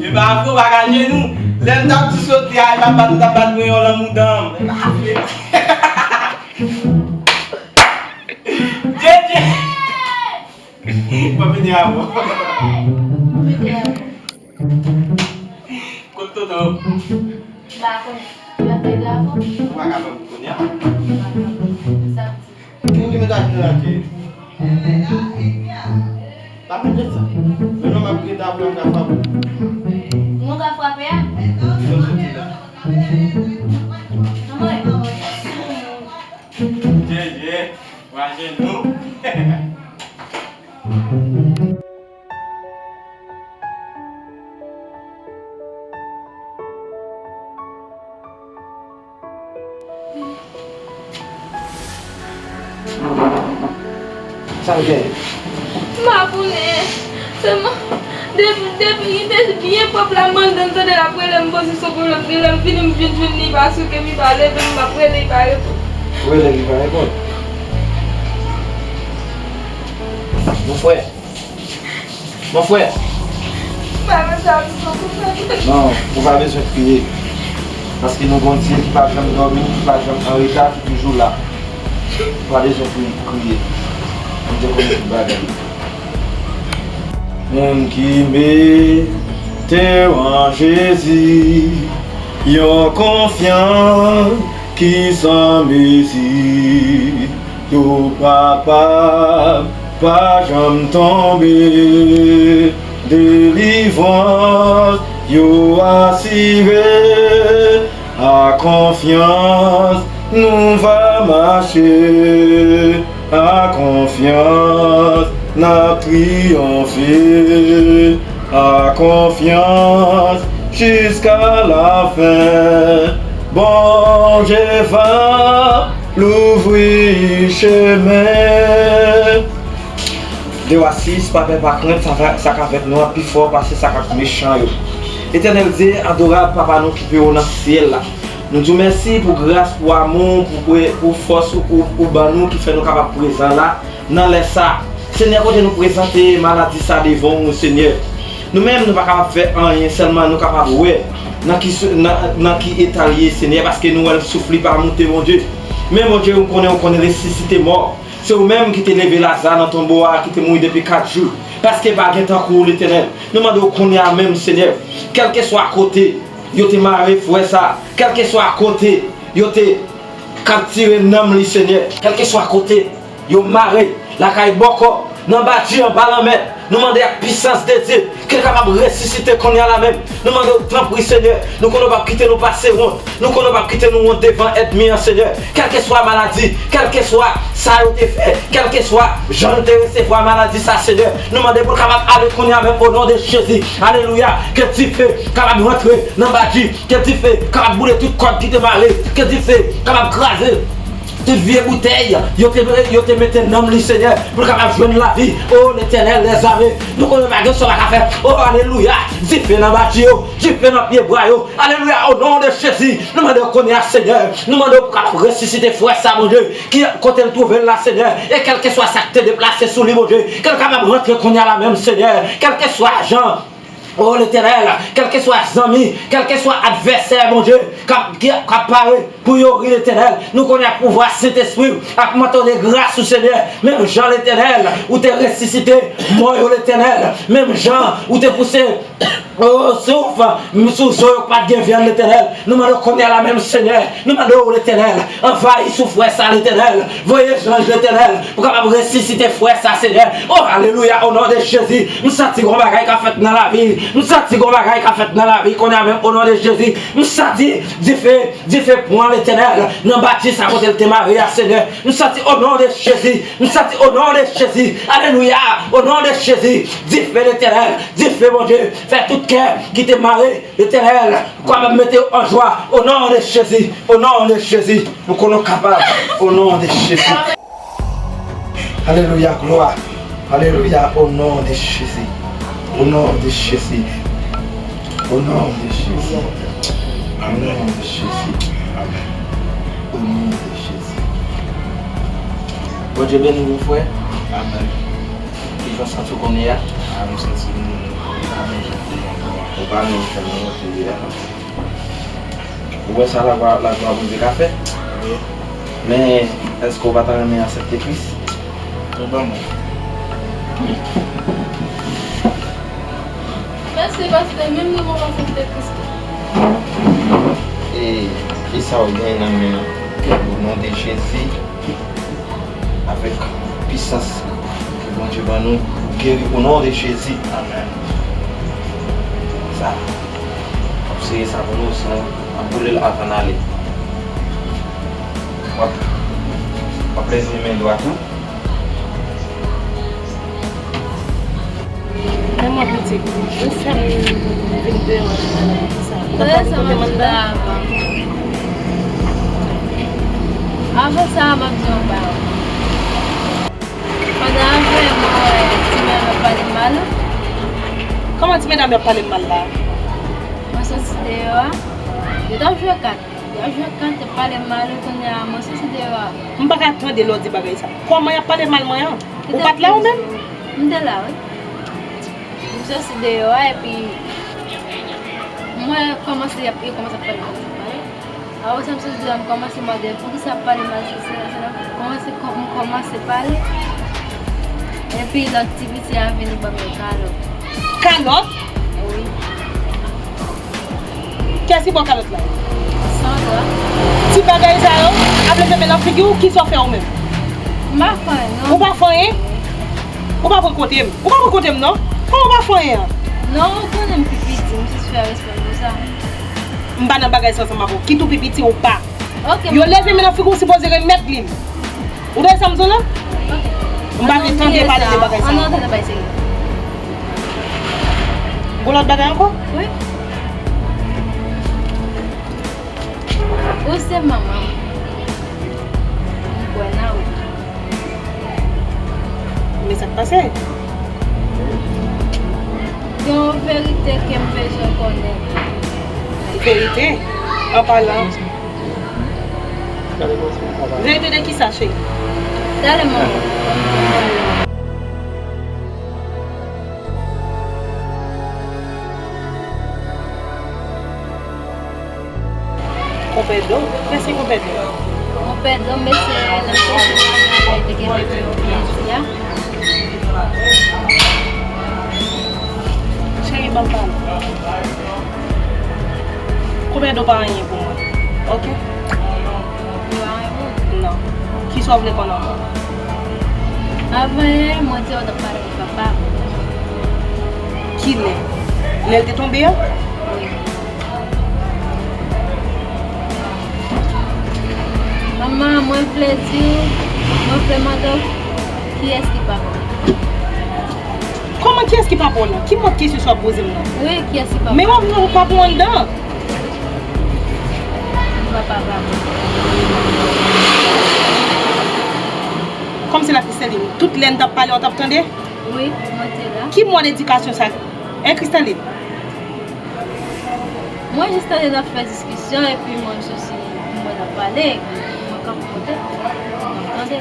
E pa vre, w pa ka jenou. Lè m t ap di soti a, e pa bat ou t ap bat mwen yon lanmou dan m. Dyedye! Mwen vini avè w. Kot Toto? M pa konnen. Li ap fè drapo. Ou pa ka ban m kounye a? M pa ka ban. Sa m di. Moun ki mete aje nan aje. Pa mete sa. Men non, m ap rete avè w, m ka frape w. Moun ka frape a? Yo soti la. Anmwey. Dyedye, w ajenou. Sa l gen? M pa konnen. Sèlman, depi, depi, depi byen pwòp la, m andan tande l ap rele m, pozisyon pwoblèm, gen lè m vini, m vin jwenn li, li pa souke, li pa leve, m ap rele, li pa reponn. Ou rele, li pa reponn? Mon frè. Mon frè. Non, ou pa bezwen kriye. Paske nou gon Dye ki pa janm dòmi, ki pa janm anreta, ki toujou la. Ou pa bezwen kriye, kriye. Bondye konnen tout bagay. Moun ki mete w an Jezi, yon konfyans ki san mezi. Yo kapab pa janm tonbe. Delivrans yo asire. A konfyans nou va mache. A konfyans n ap triyonfe. A konfyans jiska lafen. Bondye va louvri chemen. De wa sis, pa pè, pa krent, sa, sa k avèk nou an pi fò pase sa k ak mechan yo. Etènèl Dye, adorab Papa nou ki pi wo nan syèl la, nou di w mèsi pou gras, pou amou, pou, pou, pou fòs ou, ou, ou ban nou ki fè nou kapab prezan la, nan lè sa. Senyè, kote nou prezante maladi sa devan w, Senyè. Nou menm, nou pa kapab fè anyen, sèlman nou kapab wè nan ki, nan, nan ki eta l ye, Senyè, paske nou wè l souf li pa moute, Bondye. Men, Bondye, ou konnen, ou konnen resisite mò. Se ou menm ki te leve Laza nan tonbo a, ki te mouri depi kat jou. Paske pa gen tankou w, Letènèl. Nou mande w kounye a menm, Senyè, kèlkeswa kote yo te mare frè sa, kèlkeswa kote yo te kaptire nanm li, Senyè, kèlkeswa kote yo mare, lakay bòkò, nan bati, anba lanmè, nou mande ak pisans de Dye, ke l kapab resisite kounye a la menm. Nou mande w, tanpri, Senyè, nou konnen w p ap kite nou pase wont. Nou konnen w p ap kite nou wont devan ènmi an, Senyè. Kèlkeswa maladi, kèlkeswa sa yo te fè, kèlkeswa jan nou te resevwa maladi sa, Senyè, nou mande pou l kapab ale kounye a menm, o non de Jezi. Alelouya. Ke dife kapab rantre nan badji. Ke dife kapab boule tout kòd ki te mare. Ke dife kapab kraze tout vye boutèy yo te, yo te mete nan li, Senyè, pou l kapab jwenn lavi. O Letènèl dèzame, nou konnen pa gen sa w pa ka fè. O, alelouya. Dife nan badji yo, dife nan pye bwa yo. Alelouya, o non de Jezi, nou mande w kounye a, Senyè, nou mande w pou kapab resisite frè sa, Bondye, ki kote l twouve l la, Senyè, e kèlkeswa sa k te deplase sou li, Bondye, ke l kapab rantre kounye a la menm, Senyè, kèlkeswa jan, o Letènèl, kèlkeswa zanmi, kèlkeswa advèsè, Bondye, k ap, ki, k ap pare pou yo ri, Letènèl, nou konnen ak pouvwa Sentespri w, ak manto de gras ou, Senyè, menm jan, Letènèl, ou te resisite mò yo, Letènèl, menm jan ou te pouse, o, souf sou zo yo k pa t gen vyann, Letènèl. Nou mande w kounye a la menm, Senyè. Nou mande w, Letènèl, anvayi sou frè sa, Letènèl. Voye zanj, Letènèl, pou kapab resisite frè sa, Senyè. O, alelouya, o non de Jezi. M santi gon bagay k ap fèt nan lavi. M santi gon bagay k ap fèt nan lavi kounye a menm, o non de Jezi. M santi dife, dife pran, Letènèl, nan badji sa kote l te mare a, Senyè. M santi, o non de Jezi. M santi, o non de Jezi. Alelouya, o non de Jezi. Dife, Letènèl. Dife, Bondye. Fè tout kè ki te mare, Letènèl, kapab mete yo an jwa, o non de Jezi, o non de Jezi, nou konnen w kapab, o non de Jezi. Alelouya, glwa. Alelouya, o non de Jezi, o non de Jezi, o non de Jezi, o non de Jezi, o non de Jezi. Bondye beni w, mon frè. Amèn. Kijan w santi w kounye a? A, m santi m pa menm jan ke m te ye avan. Ou pa menm jan non, ou te ye a. Ou wè sa laglwa, laglwa Bondye ka fè? Wi. Men, èske w pa ta renmen aksepte Kris? Ou ban mwen. Mèsi, pastè, menm mwen, mwen pa aksepte Kris tou. E, e sa w gen nan men w? O non de Jezi. Avèk pisans ke Bondye ban nou, ou geri o non de Jezi. Amèn. Sa, w ap sere sa pou nou, san w ap boule l avan n ale. W ap, w ap leve men dwat ou. Men mwen pitit, ou fè m vin deyò la pou sa. Ou pa konn kote m anndan? Avan sa, m ap di yon bagay. Pandan avan, mwen wè ti medam yo ap pale m mal. Kòman ti medam yo ap pale m mal la? Mwen soti deyò a, yo t ap jwe kat. Yo jwe kat, pale mal, kounye a, mwen soti deyò a. M pa ka tande lè w di bagay sa. Kòman y ap pale mal mwen an? Ou pa t la ou menm? M te la, wi. M soti deyò a, epi m wè kòmanse y ap, yo kòmanse ap pale mal, ap pale. Apre sa, m soti deyò a, m kòmanse mande, poukisa ap pale mal, se, se, se, kòmanse, kò-, m kòmanse pale. Epi lòt ti piti a vini ban m yon kalòt. Kalòt? Wi. Kiyès ki ba w kalòt la? Sandra. Ti bagay sa yo ap leve men nan figi w, kisa w fè ou menm? M pa fè anyen, non. Ou pa fè anyen? Ou pa pran kote m. Ou pa pran kote m, non. Kòman ou pa fè anyen an? Non, ou konnen m pi piti, m jis fè respè pou sa. M pa nan bagay sa ansanm avè w. Kit ou pi piti ou pa. Ok. Yo leve men nan figi w, ou sipoze remèt li m. Ou tande sa m di w la? Ok. M pa vle tande pale de bagay sa ankò. Ann antre nan bagay serye. Gon lòt bagay ankò? Wi. Ou se manman m. M kwè nan ou. Men sa k pase? Gen yon verite ke m bezwen konnen. Verite? An palan. Verite de kisa, cheri? Talè, manman. Konpè Do? Kiyès ki Konpè Do? Konpè Do, mesye nan chèche manman li te gen depi yon pye di a. Cheri, ban m pale. Konpè Do pa anyen pou mwen. Oke? Li pa anyen pou ou? Non. Kisa w vle konnen ankò? Avan yè, mwen te wè w t ap pale ak papa m. Kilè? Lè l te tonbe a? Manman, mwen vle di w, mwen vle mande w, kiyès ki papa w? Kòman kiyès ki papa w lan? Ki mòd kesyon sa w ap poze m lan? Wi, kiyès ki papa w? Men w ap vin papa w anndan. Papa, papa. Kòmsi la Christelle, tout lè n t ap pale, w t ap tande? Wi, mwen te la. Ki mòd edikasyon sa? Hein, Christelle? Mwen jis tande n ap fè diskisyon, epi mwen soti, mwen n ap pale, mwen kanpe kote, mwen tande.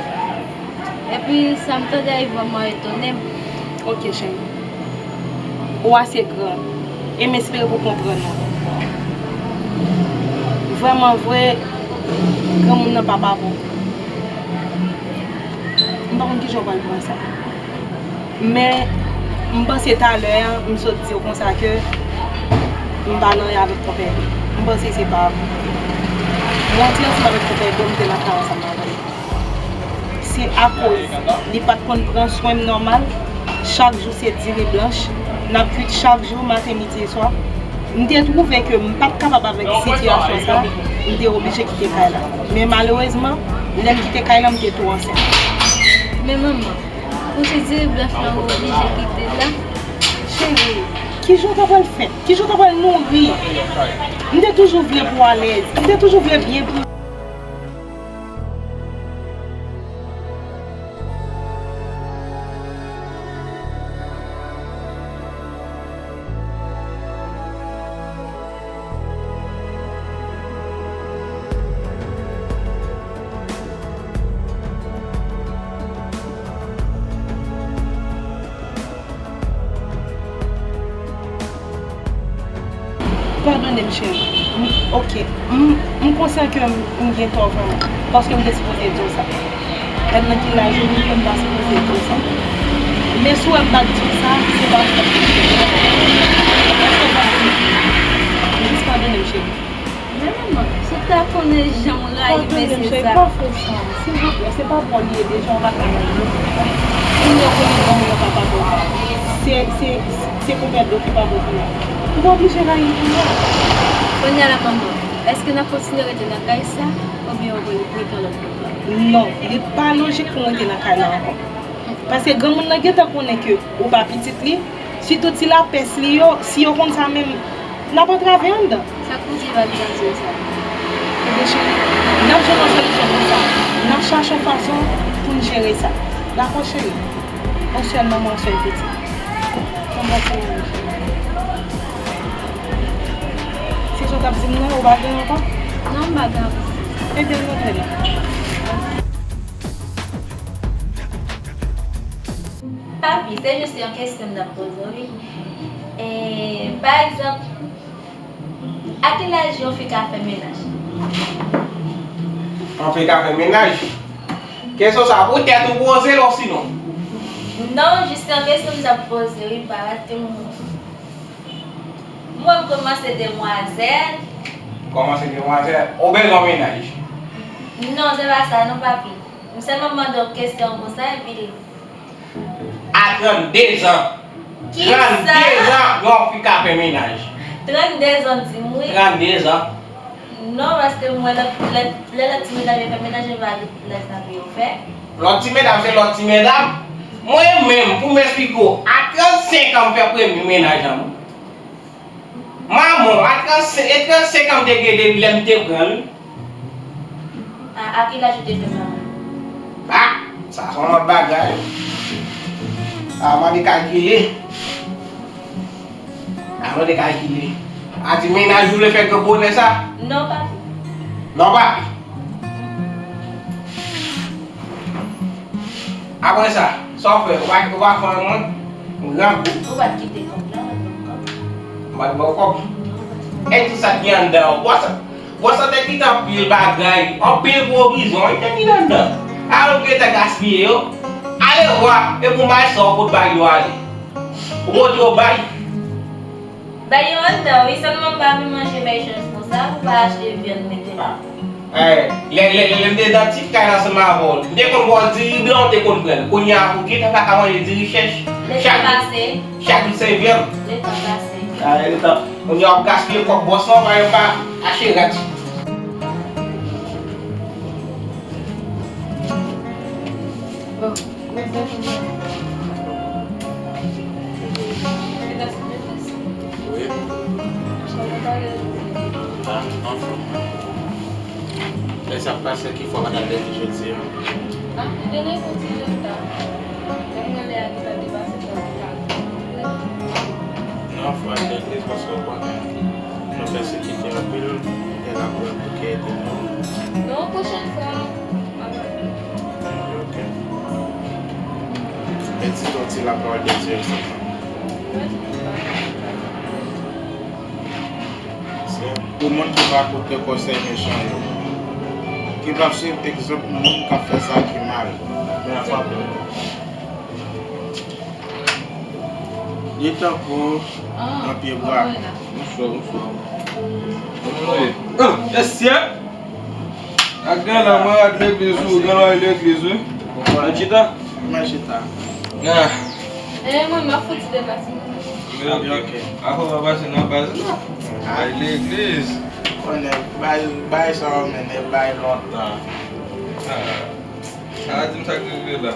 Epi sa m tande a vrèman etone m. Ok, cheri. Ou ase gran, e m espere pou w konprann mwen. Vrèman vre, granmoun nan pa papa w. M pa konn kijan w pral pran sa. Men, m panse talè a, m sot di w konsa ke m pa nan anyen avèk konpè Edo. M panse se pa vre. M rantre ansanm avèk konpè Edo, m te nan kay ansanm avè l. Se akoz li pa t konn pran swen m nòmal. Chak jou se diri blanch. N ap kwit chak jou, maten, midi e swa. M te twouve ke m pa t kapab avèk sitiyasyon sa, m te oblije kite kay la. Men malerezman, lè m kite kay la, m te tou ansent. Men manman, pou se diri blanch la ou oblije kite l la? Cheri, kijan w ta pral fè? Kijan w ta pral nouri? M te toujou vle pou w alèz. M te toujou vle byen pou Padone m, cheri. M, ok. M, m konsyan ke m, m gen tò vrèman. Paske m te sipoze di w sa. Gad nan ki laj ou rive, m ta sipoze di w sa. Men si w wè m pa t di w sa, se pa fòt mwen. Èske w konprann? Jis padone m, cheri. Men manman, si w ta konnen jan m rayi mesye sa. Pa fè sa, silvouplè, se pa bon li ye deja, w pa ka rayi l. Kounye a w konnen granmoun nan pa papa w. Se, se, se konpè Edo ki papa w kounye a. Ou pa oblije rayi l kounye a. Kounye a la manman, èske n ap kontinye rete nan kay sa, oubyen w vle rete yon lòt kote? Non, li pa lojik pou m rete nan kay la ankò. Paske granmoun nan gentan konnen ke ou pa pitit li, sitou ti lapès li yo, si yo konn sa menm, n ap antrave anndan. Sa k pou di evanjelize sa? Ebyen cheri, n ap jwenn yon solisyon pou sa. N ap chache yon fason pou n jere sa. Dakò cheri? On sèl manman, on sèl pitit. Konn pase yon cheri. Se sa w t ap di m nan, ou pa gen ankò? Non, m pa gen ankò. Ebyen, m montre nou. Papi, se jis yon kesyon m t ap poze w, wi. E, pa egzanp, a ki laj yon fi ka fè mennaj? Yon fi ka fè mennaj? Kesyon sa a pou tèt ou poze l osinon? Non, jis yon kesyon m t ap poze, wi, pa rate m. Mwen, m kòmanse demwazèl. Kòmanse demwazèl? Ou bezwen mennaj? Non, se pa sa, non, papi. M sèlman mande w kesyon konsa, epi A tranndezan. Kisa? Tranndezan, yon fi ka fè mennaj. Tranndezan, di m wi. Tranndezan. Non, paske m wè lòt, lè, lè lòt ti medam yo fè mennaj, yo pa lè sa pou yo fè. Lòt ti medam, se lòt ti medam. Mwen menm, pou m esplike w, a trannsenk an, m fè premye mennaj an mwen. Manman, a trannsenk, e trannsenk an m te gen depi lè m te pran l. A, a ki laj ou te fè sa? A, sa se yon lòt bagay. A, mande kalkile. A, mande kalkile. A, ti mennaj ou vle fè gwo bonè sa? Non, papi. Non, papi. Apre sa, sa w fè? Ou pa, ou pa fè anyen mwen? M grangou. Ou pa t kite kòb la, ou pa t kòb. M pa t ba w kòb. E tout sa ki anndan an, w pa sa, w pa santi ki gen anpil bagay, anpil pwovizyon, wi, te vin anndan. Alò w gentan gaspiye yo. Ale vwa, epi w bay sa w pot bay yo ale. Ou montre w bay. Bay yo anndan, wi, sèlman m pa vle manje bay chans konsa, ou pa achte vyann mete la. Eh, lè, lè, lè, lè m te nan ti kay la ansanm avè w, m te konn ba w diri blan, ou te konn pran l. Kounye a, ou gentan pa ka manje diri chèch. Letan pase. Chak jou se vyann. Letan pase. A, letan. Kounye a w ap gaspiye kòb bòs lan, pa, pa achte rad. Bon. Wi. A, anfòm. Lè sa ap pase, ki fwa w pa t al legliz jodi a? A, m te nan yon ti reta. Lè m wè lè a gentan depase, fò m te al. Non, fò w al legliz paske w konnen nou pèsekite anpil, e lapriyè pou ke ede nou. Non, pwochèn fwa, m ap al. Ok. E di nou ti lapawòl de Dye, sèlman. Mwen di nou pa. Se pou moun ki pa koute konsèy mechan yo, ki pa swiv egzanp moun k ap fè sa ki mal. Men a frape. Li tankou yon pye bwa. Bonswa, bonswa. Kòman nou ye? Ah, mesye! Ak gen la, mwen rad legliz ou, gen lòy legliz wi. Mwen chita. Mwen chita. Ah. E mwen, m ap fouti depase. Ok, ok. Afè w pa pase nan baz la. Al legliz. Konnen bay, bay sa yo mennen bay lontan. Ah. Sa a di m sa k rive la.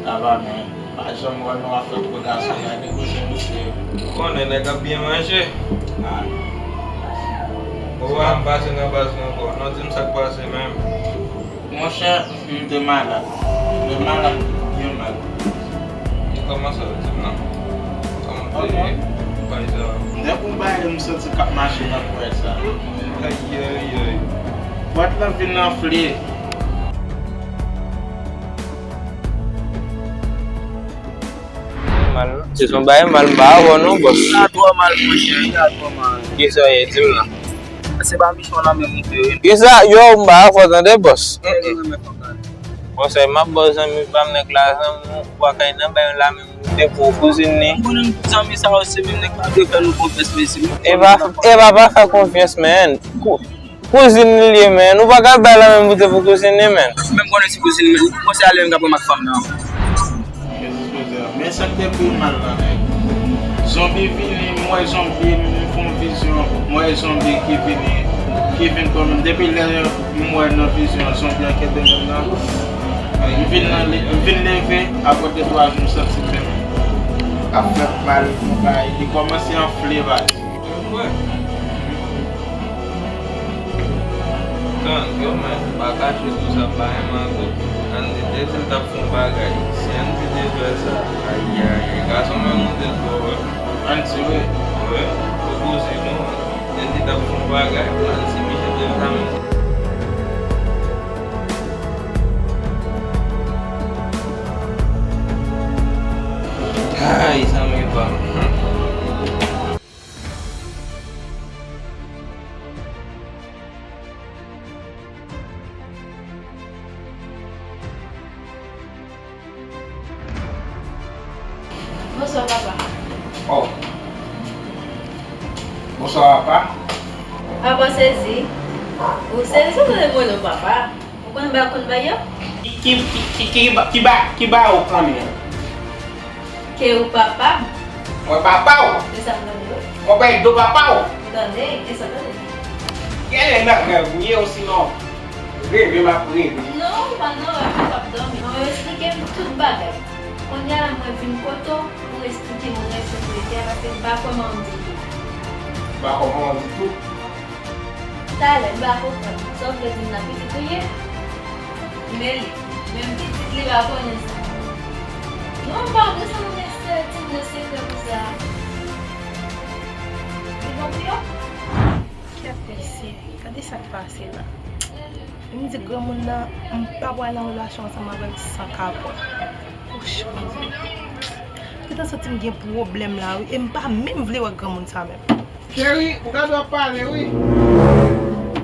Sa va, men. Pa janm wè nou ap fè twò gason, gade kote nou ye. Ou konnen nèg ap byen manje. Ah. Ou pa m pase nan baz la ankò. Non, di m sa k pase menm. Monchè, m te malad. M te malad byen mal. E kòman sa, di m non? Kòman w te ye? Bay sa. Depi w bay, m santi k ap mache nan pwè sa. Ayayay. Pòt lan vin anfle. Mal non. Se son bagay mal, m pa avè w non, bòs. Sa twò mal, monchè, sa twò mal. Kisa w ye, di m non? Se pa misyon nan men moun yo ye. Kisa? Yo, m pa avè w tande, bòs. Konsèy m ap ba w, zanmi pa m, nèg la, zanmi w, ou pa ka nan bay yon la menm. Te pou kouzin li. M konnen zanmi sa yo se menm nèg pa vle fè nou konfyans, mesye. E pa, e pa, pa fè konfyans, men. Kou-, kouzin li ye, men. Nou pa ka bay la menm pou te pou kouzin li, men. Menm konnen se kouzin li, men. Konsèy a li menm k ap pran m ak fanm nan. Men sa k te pi mal la, nèg. Zonbi vini, m wè zonbi, m fè yon vizyon, m wè zonbi ki vini, ki vin pran m. Depi lè m wè nan vizyon, zonbi an kenbe menm nan. Li vin nan, li vin leve, apre de twa jou, m santi menm ap fè m mal, yon bagay, li kòmanse anfle, baz. Tann, yo menm, pa kache tou sa, pa renmen tou. Andy te di l t ap fè yon bagay. Si Andy te fè sa, ayayay, gason menm ou te twò, wi. Andy, wi. Wi, ou poze nou. Andy t ap fè yon bagay pou Andy, misye te fè sa menm. Ay, zanmi pa m. Bonswa, papa. Oh. Bonswa, papa. Papa sezi. Ou sezi, ou konnen mwen non, papa. Ou konn ba, konn ba yo? Ki, ki, ki, ki, ki ba, ki ba, ki ba ou konnen? Ke ou papa m. Mwen papa w. E sa m tande wi. Mwen pa do papa w. M tande, e sa m tande. Genlè nan rèv ou ye, osinon reve m ap reve. Non, ou pa nan rèv, ou p ap dòmi. Non, yo esplike m tout bagay. Kounye a la, mwen vin kote w pou esplike m rèv sekurite a, paske m pa kwè manman m ditou. Ou pa kwè manman w ditou? Talè, m pa konprann. Sa w vle di m la, pitit ou ye? Men li, menm pitit li pa konnen sa. Non, m pa bezwen konnen se ti moun yo sekrè konsa. Li bon pou yo? Kèt mesye, gade sa k pase la. M di granmoun nan, m pa pral nan relasyon ansanm avè l san kapòt. Poch, Bondye. M gentan santi m gen pwoblèm la, wi, e m pa menm vle wè granmoun sa menm. Cheri, ou gade w ap pale, wi.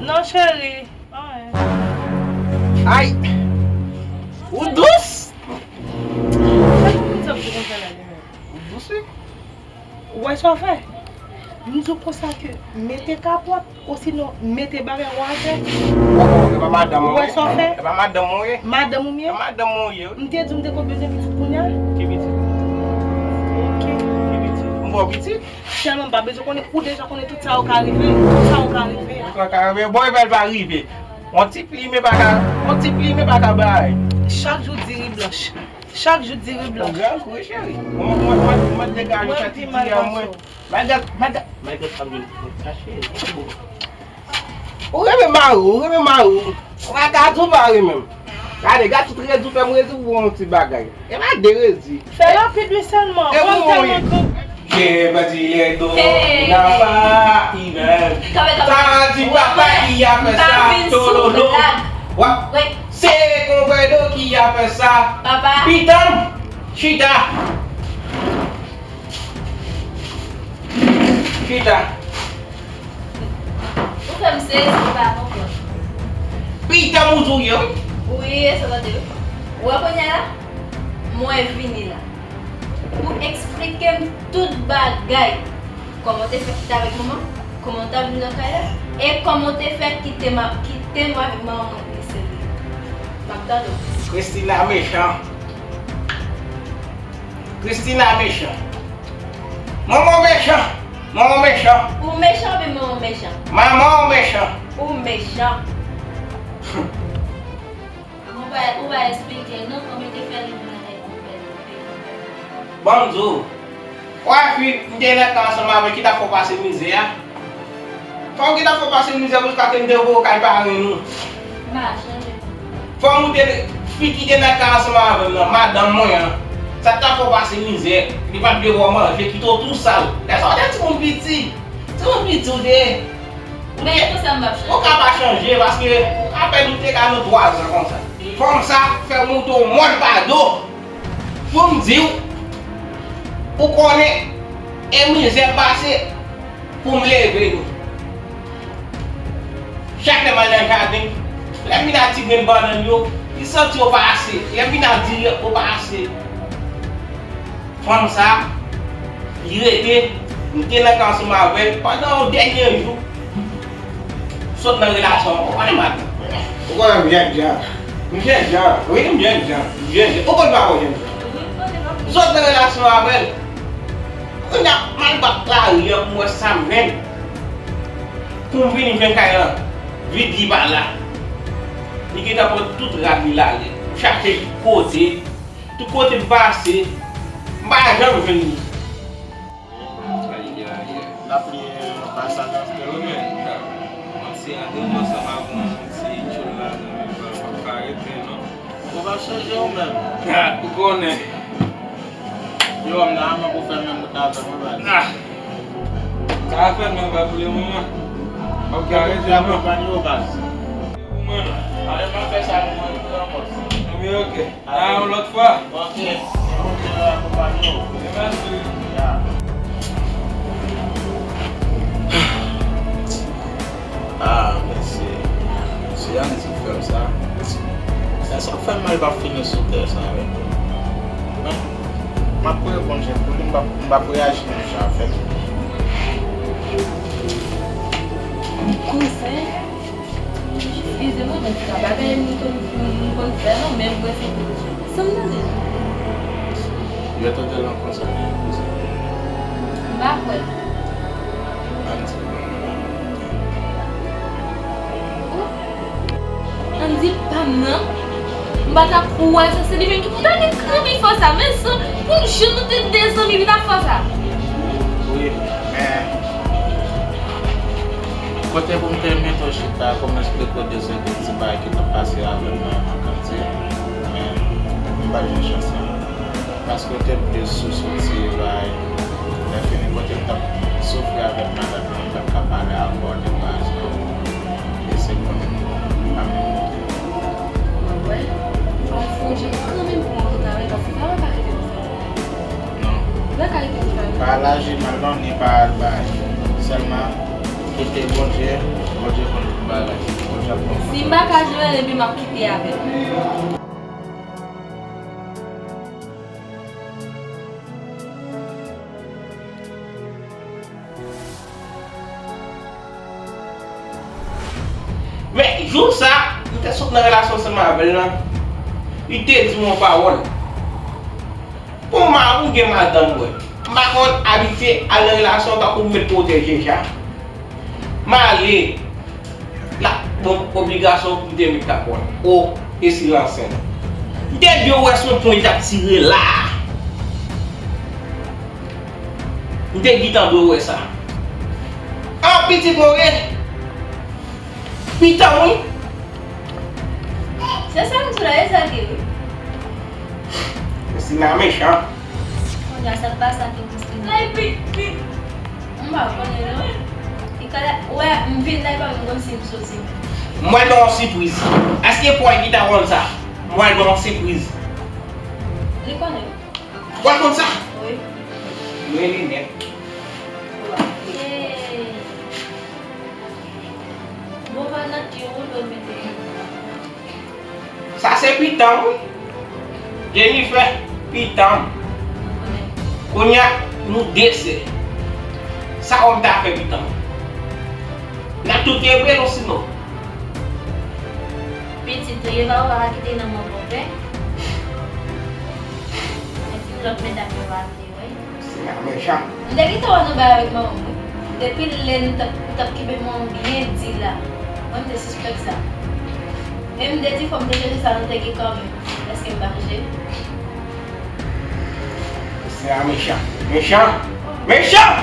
Non, cheri. Anyen. Ay! Ou dous! Sa pou moun sa pou konsa la, li menm? Ou dous, wi. Ou wè sa w fè? M di w konsa ke mete kapòt, osinon mete bagay ou atè. Ou wè sa w fè? E pa madanm ou ye? Madanm ou m ye? E madanm ou m ye? M te di w m te ko bezwen pitit kounye a? Ki pitit? Bon, pitit. Sèlman m pa bezwen konnen, ou deja konnen tout sa yo ka rive, tout sa yo ka rive. Tout sa ka rive, bon, e bèl pa rive. On ti pli, men pa ka, on ti pli, men pa ka bay. Chak jou diri blanch. Chak jou diri blanch. Ou grav vre, cheri. Mwen, mwen, mwen, mwen degaje sa ti diri a mwen. Magat, magat, magat, sa vin kache. Ou renmen mari w, ou renmen mari w. Ou pa ka di w pa renmen m. Gade, gad tout redi w fè m redi w pou yon ti bagay. E pa de redi. Fè rapid wi sèlman. E mwen tèlman kontan. Hey. Sa di papa ki a fè sa, tololo. Wa. Se konpè do ki a fè sa. Papa. Pitan m. Chita. Chita. Ou fè m sezi, m pa konprann. Pitan m ou di w ye, wi. Wi, e sa tande, wi. Ou wè kounye a la, mwen vini la pou eksplike m tout bagay. Kòman w te fè kite avèk manman, kòman w t ap vin nan kay la, e kòman w te fè kite m, kite m avèk manman mwen vini sèvi. M ap tande w. Christina mechan. Christina mechan. Manman w mechan. Manman w mechan. Ou mechan oubyen manman w mechan? Manman w mechan. Ou mechan. Ou pa, ou pa eksplike non, kòman te fè li vin lakay konpè? Ban m di w. Wè fi m te nan kay ansanm avè l ki t ap fè w pase mizè a. Fanm ki t ap fè w pase mizè jiskaske m te voye w kay parenn ou. M pa chanje. Fanm ou te, fi ki te nan kay ansanm avè m nan, madanm mwen an, sa k t ap fè w pase mizè, li pa t vle wè w manje, kite w tou sal. Lè sa w te timoun piti, timoun piti w te ye. Ou te, ou ka pa chanje, paske apèn ou te ka nan twazan konsa. Fanm sa fè moute w mòn pa do. Pou m di w, ou konnen, e mizè m pase pou m leve nou. Chak lè m al nan jaden, lè m vin ak ti grenn bannann yo, li santi yo pa ase. Lè m vin ak diri, yo pa ase. Fanm sa, li rete, m te nan kay ansanm avè l pandan yon dènye jou. Sot nan relasyon an, ou konnen madanm. Ou konnen m jènjan. M jènjan, wi, m jènjan, m jènjan. Ou konn pa wè jènjan. Sot nan relasyon avè l. Kounye a, m al bat lari an pou m wè sa m jwenn. Pou m vini jwenn kay lan, vit li pa la. Li gentan pran tout rad li l ale. M chache tout kote, tout kote m pase, m pa janm jwenn li. Lapli, eh, pa sa nan tèl. Yo, men, m ap se antre m ansanm avè w, m se tchoul la, nan men pa, pa ka rete, non. Ou pa chanje ou menm. Ah, ou konnen. Yo, m nan, men pou fè menm bout avè mwen, baz. Ah. Sa fè menm pa pou le moman. Ok, arete, non. Akonpanye w, baz. Pou mwen, non. Ale, m ap fè sa pou mwen, pou yon pòs. Ebyen, ok. A yon lòt fwa. Ok. Ke Bondye akonpanye w. Mèsi. Ya. Ah, mesye. Se Andy ki fè m sa. Sa, sa fè m mal pa fini sou tè sa, wi. Men, m ap priye Bondye pou li, m p ap, m p ap reyaji menm jan avè l. Kouzen. Eskize mwen, men se pa bagay m konn, m konn fè non, men mwen se, sa m tande. Yo tande l ankò sa, men kouzen. M pa kwè. Ann di, ann di pa m nan. M pa ta kwè sa, se li menm ki pou ta gen kanmi fò sa, men san, pou yon jou nou te de zanmi, li ta fò sa. Wi, men Kote pou m te mete w chita, pou m esplike w de seri de ti bagay ki t ap pase avè m nan, nan katye, men m pa t jwenn chans lan. Paske w te plis sou, sou ti bagay. Lè fini, kote m t ap soufri avèk madanm nan, m pa t ka pale avè w de bagay sa yo. E se konnen m pa menm monte. Mwen wè, fò w sonje kanmenm pou w monte travay, paske travay pa rete konsa. Non. Travay pa rete konsa. Pa al aji mal non, ni pa al bay. Sèlman kite Bondye, Bondye konn tout bagay. Bondye ap konn tout bagay. Si m pa ka jere l, ebyen m ap kite avè l. Men, jou sa, m te sot nan relasyon ansanm avè l lan, li te di m yon pawòl. Pou m a, ou gen madanm, wè. M pa konn abitye al nan relasyon tankou m met pwoteje ja. M ale. La, bon, obligasyon pou m te met kapòn. O, e silansen. M te dwe wè se yon pwen li t ap tire la. M te gentan dwe wè sa. An pitit mwen ye. Pitan wi. Se sa m di w la, e sa k ye wi. Christina mechan. Kounye a sa k pase ak Christina. Lay pit pit. M pa konnen non. Li ka la, wè, m vin la, li pa menm konn si m soti. Mwen ba w sipriz. Èske pway ki ta konn sa? Mwen ba w sipriz. Li konnen. Pway konn sa? Wi. Mwen li nèt. Hey. Bon, pa nan ki woulo mete. Sa se pitanm wi. Jennifer, pitanm. Kounye a, nou de sè. Sa òm ta fè pitanm? N ap tout kenbe l osinon. Pitit ou ye pa ou pa ka kite nan men bòpè. Men si lòt medam yo pa vle wè. Seyè a mechan. M te gentan wè nou bay avèk manman m wi. Depi lè nou t ap, ou t ap kenbe manman w byen di la. Mwen m te sispèk sa. Men m te di fò m te chèche sa nou te gen kanmenm. Èske m pa chèche? Seyè a mechan. Mechan! Mechan!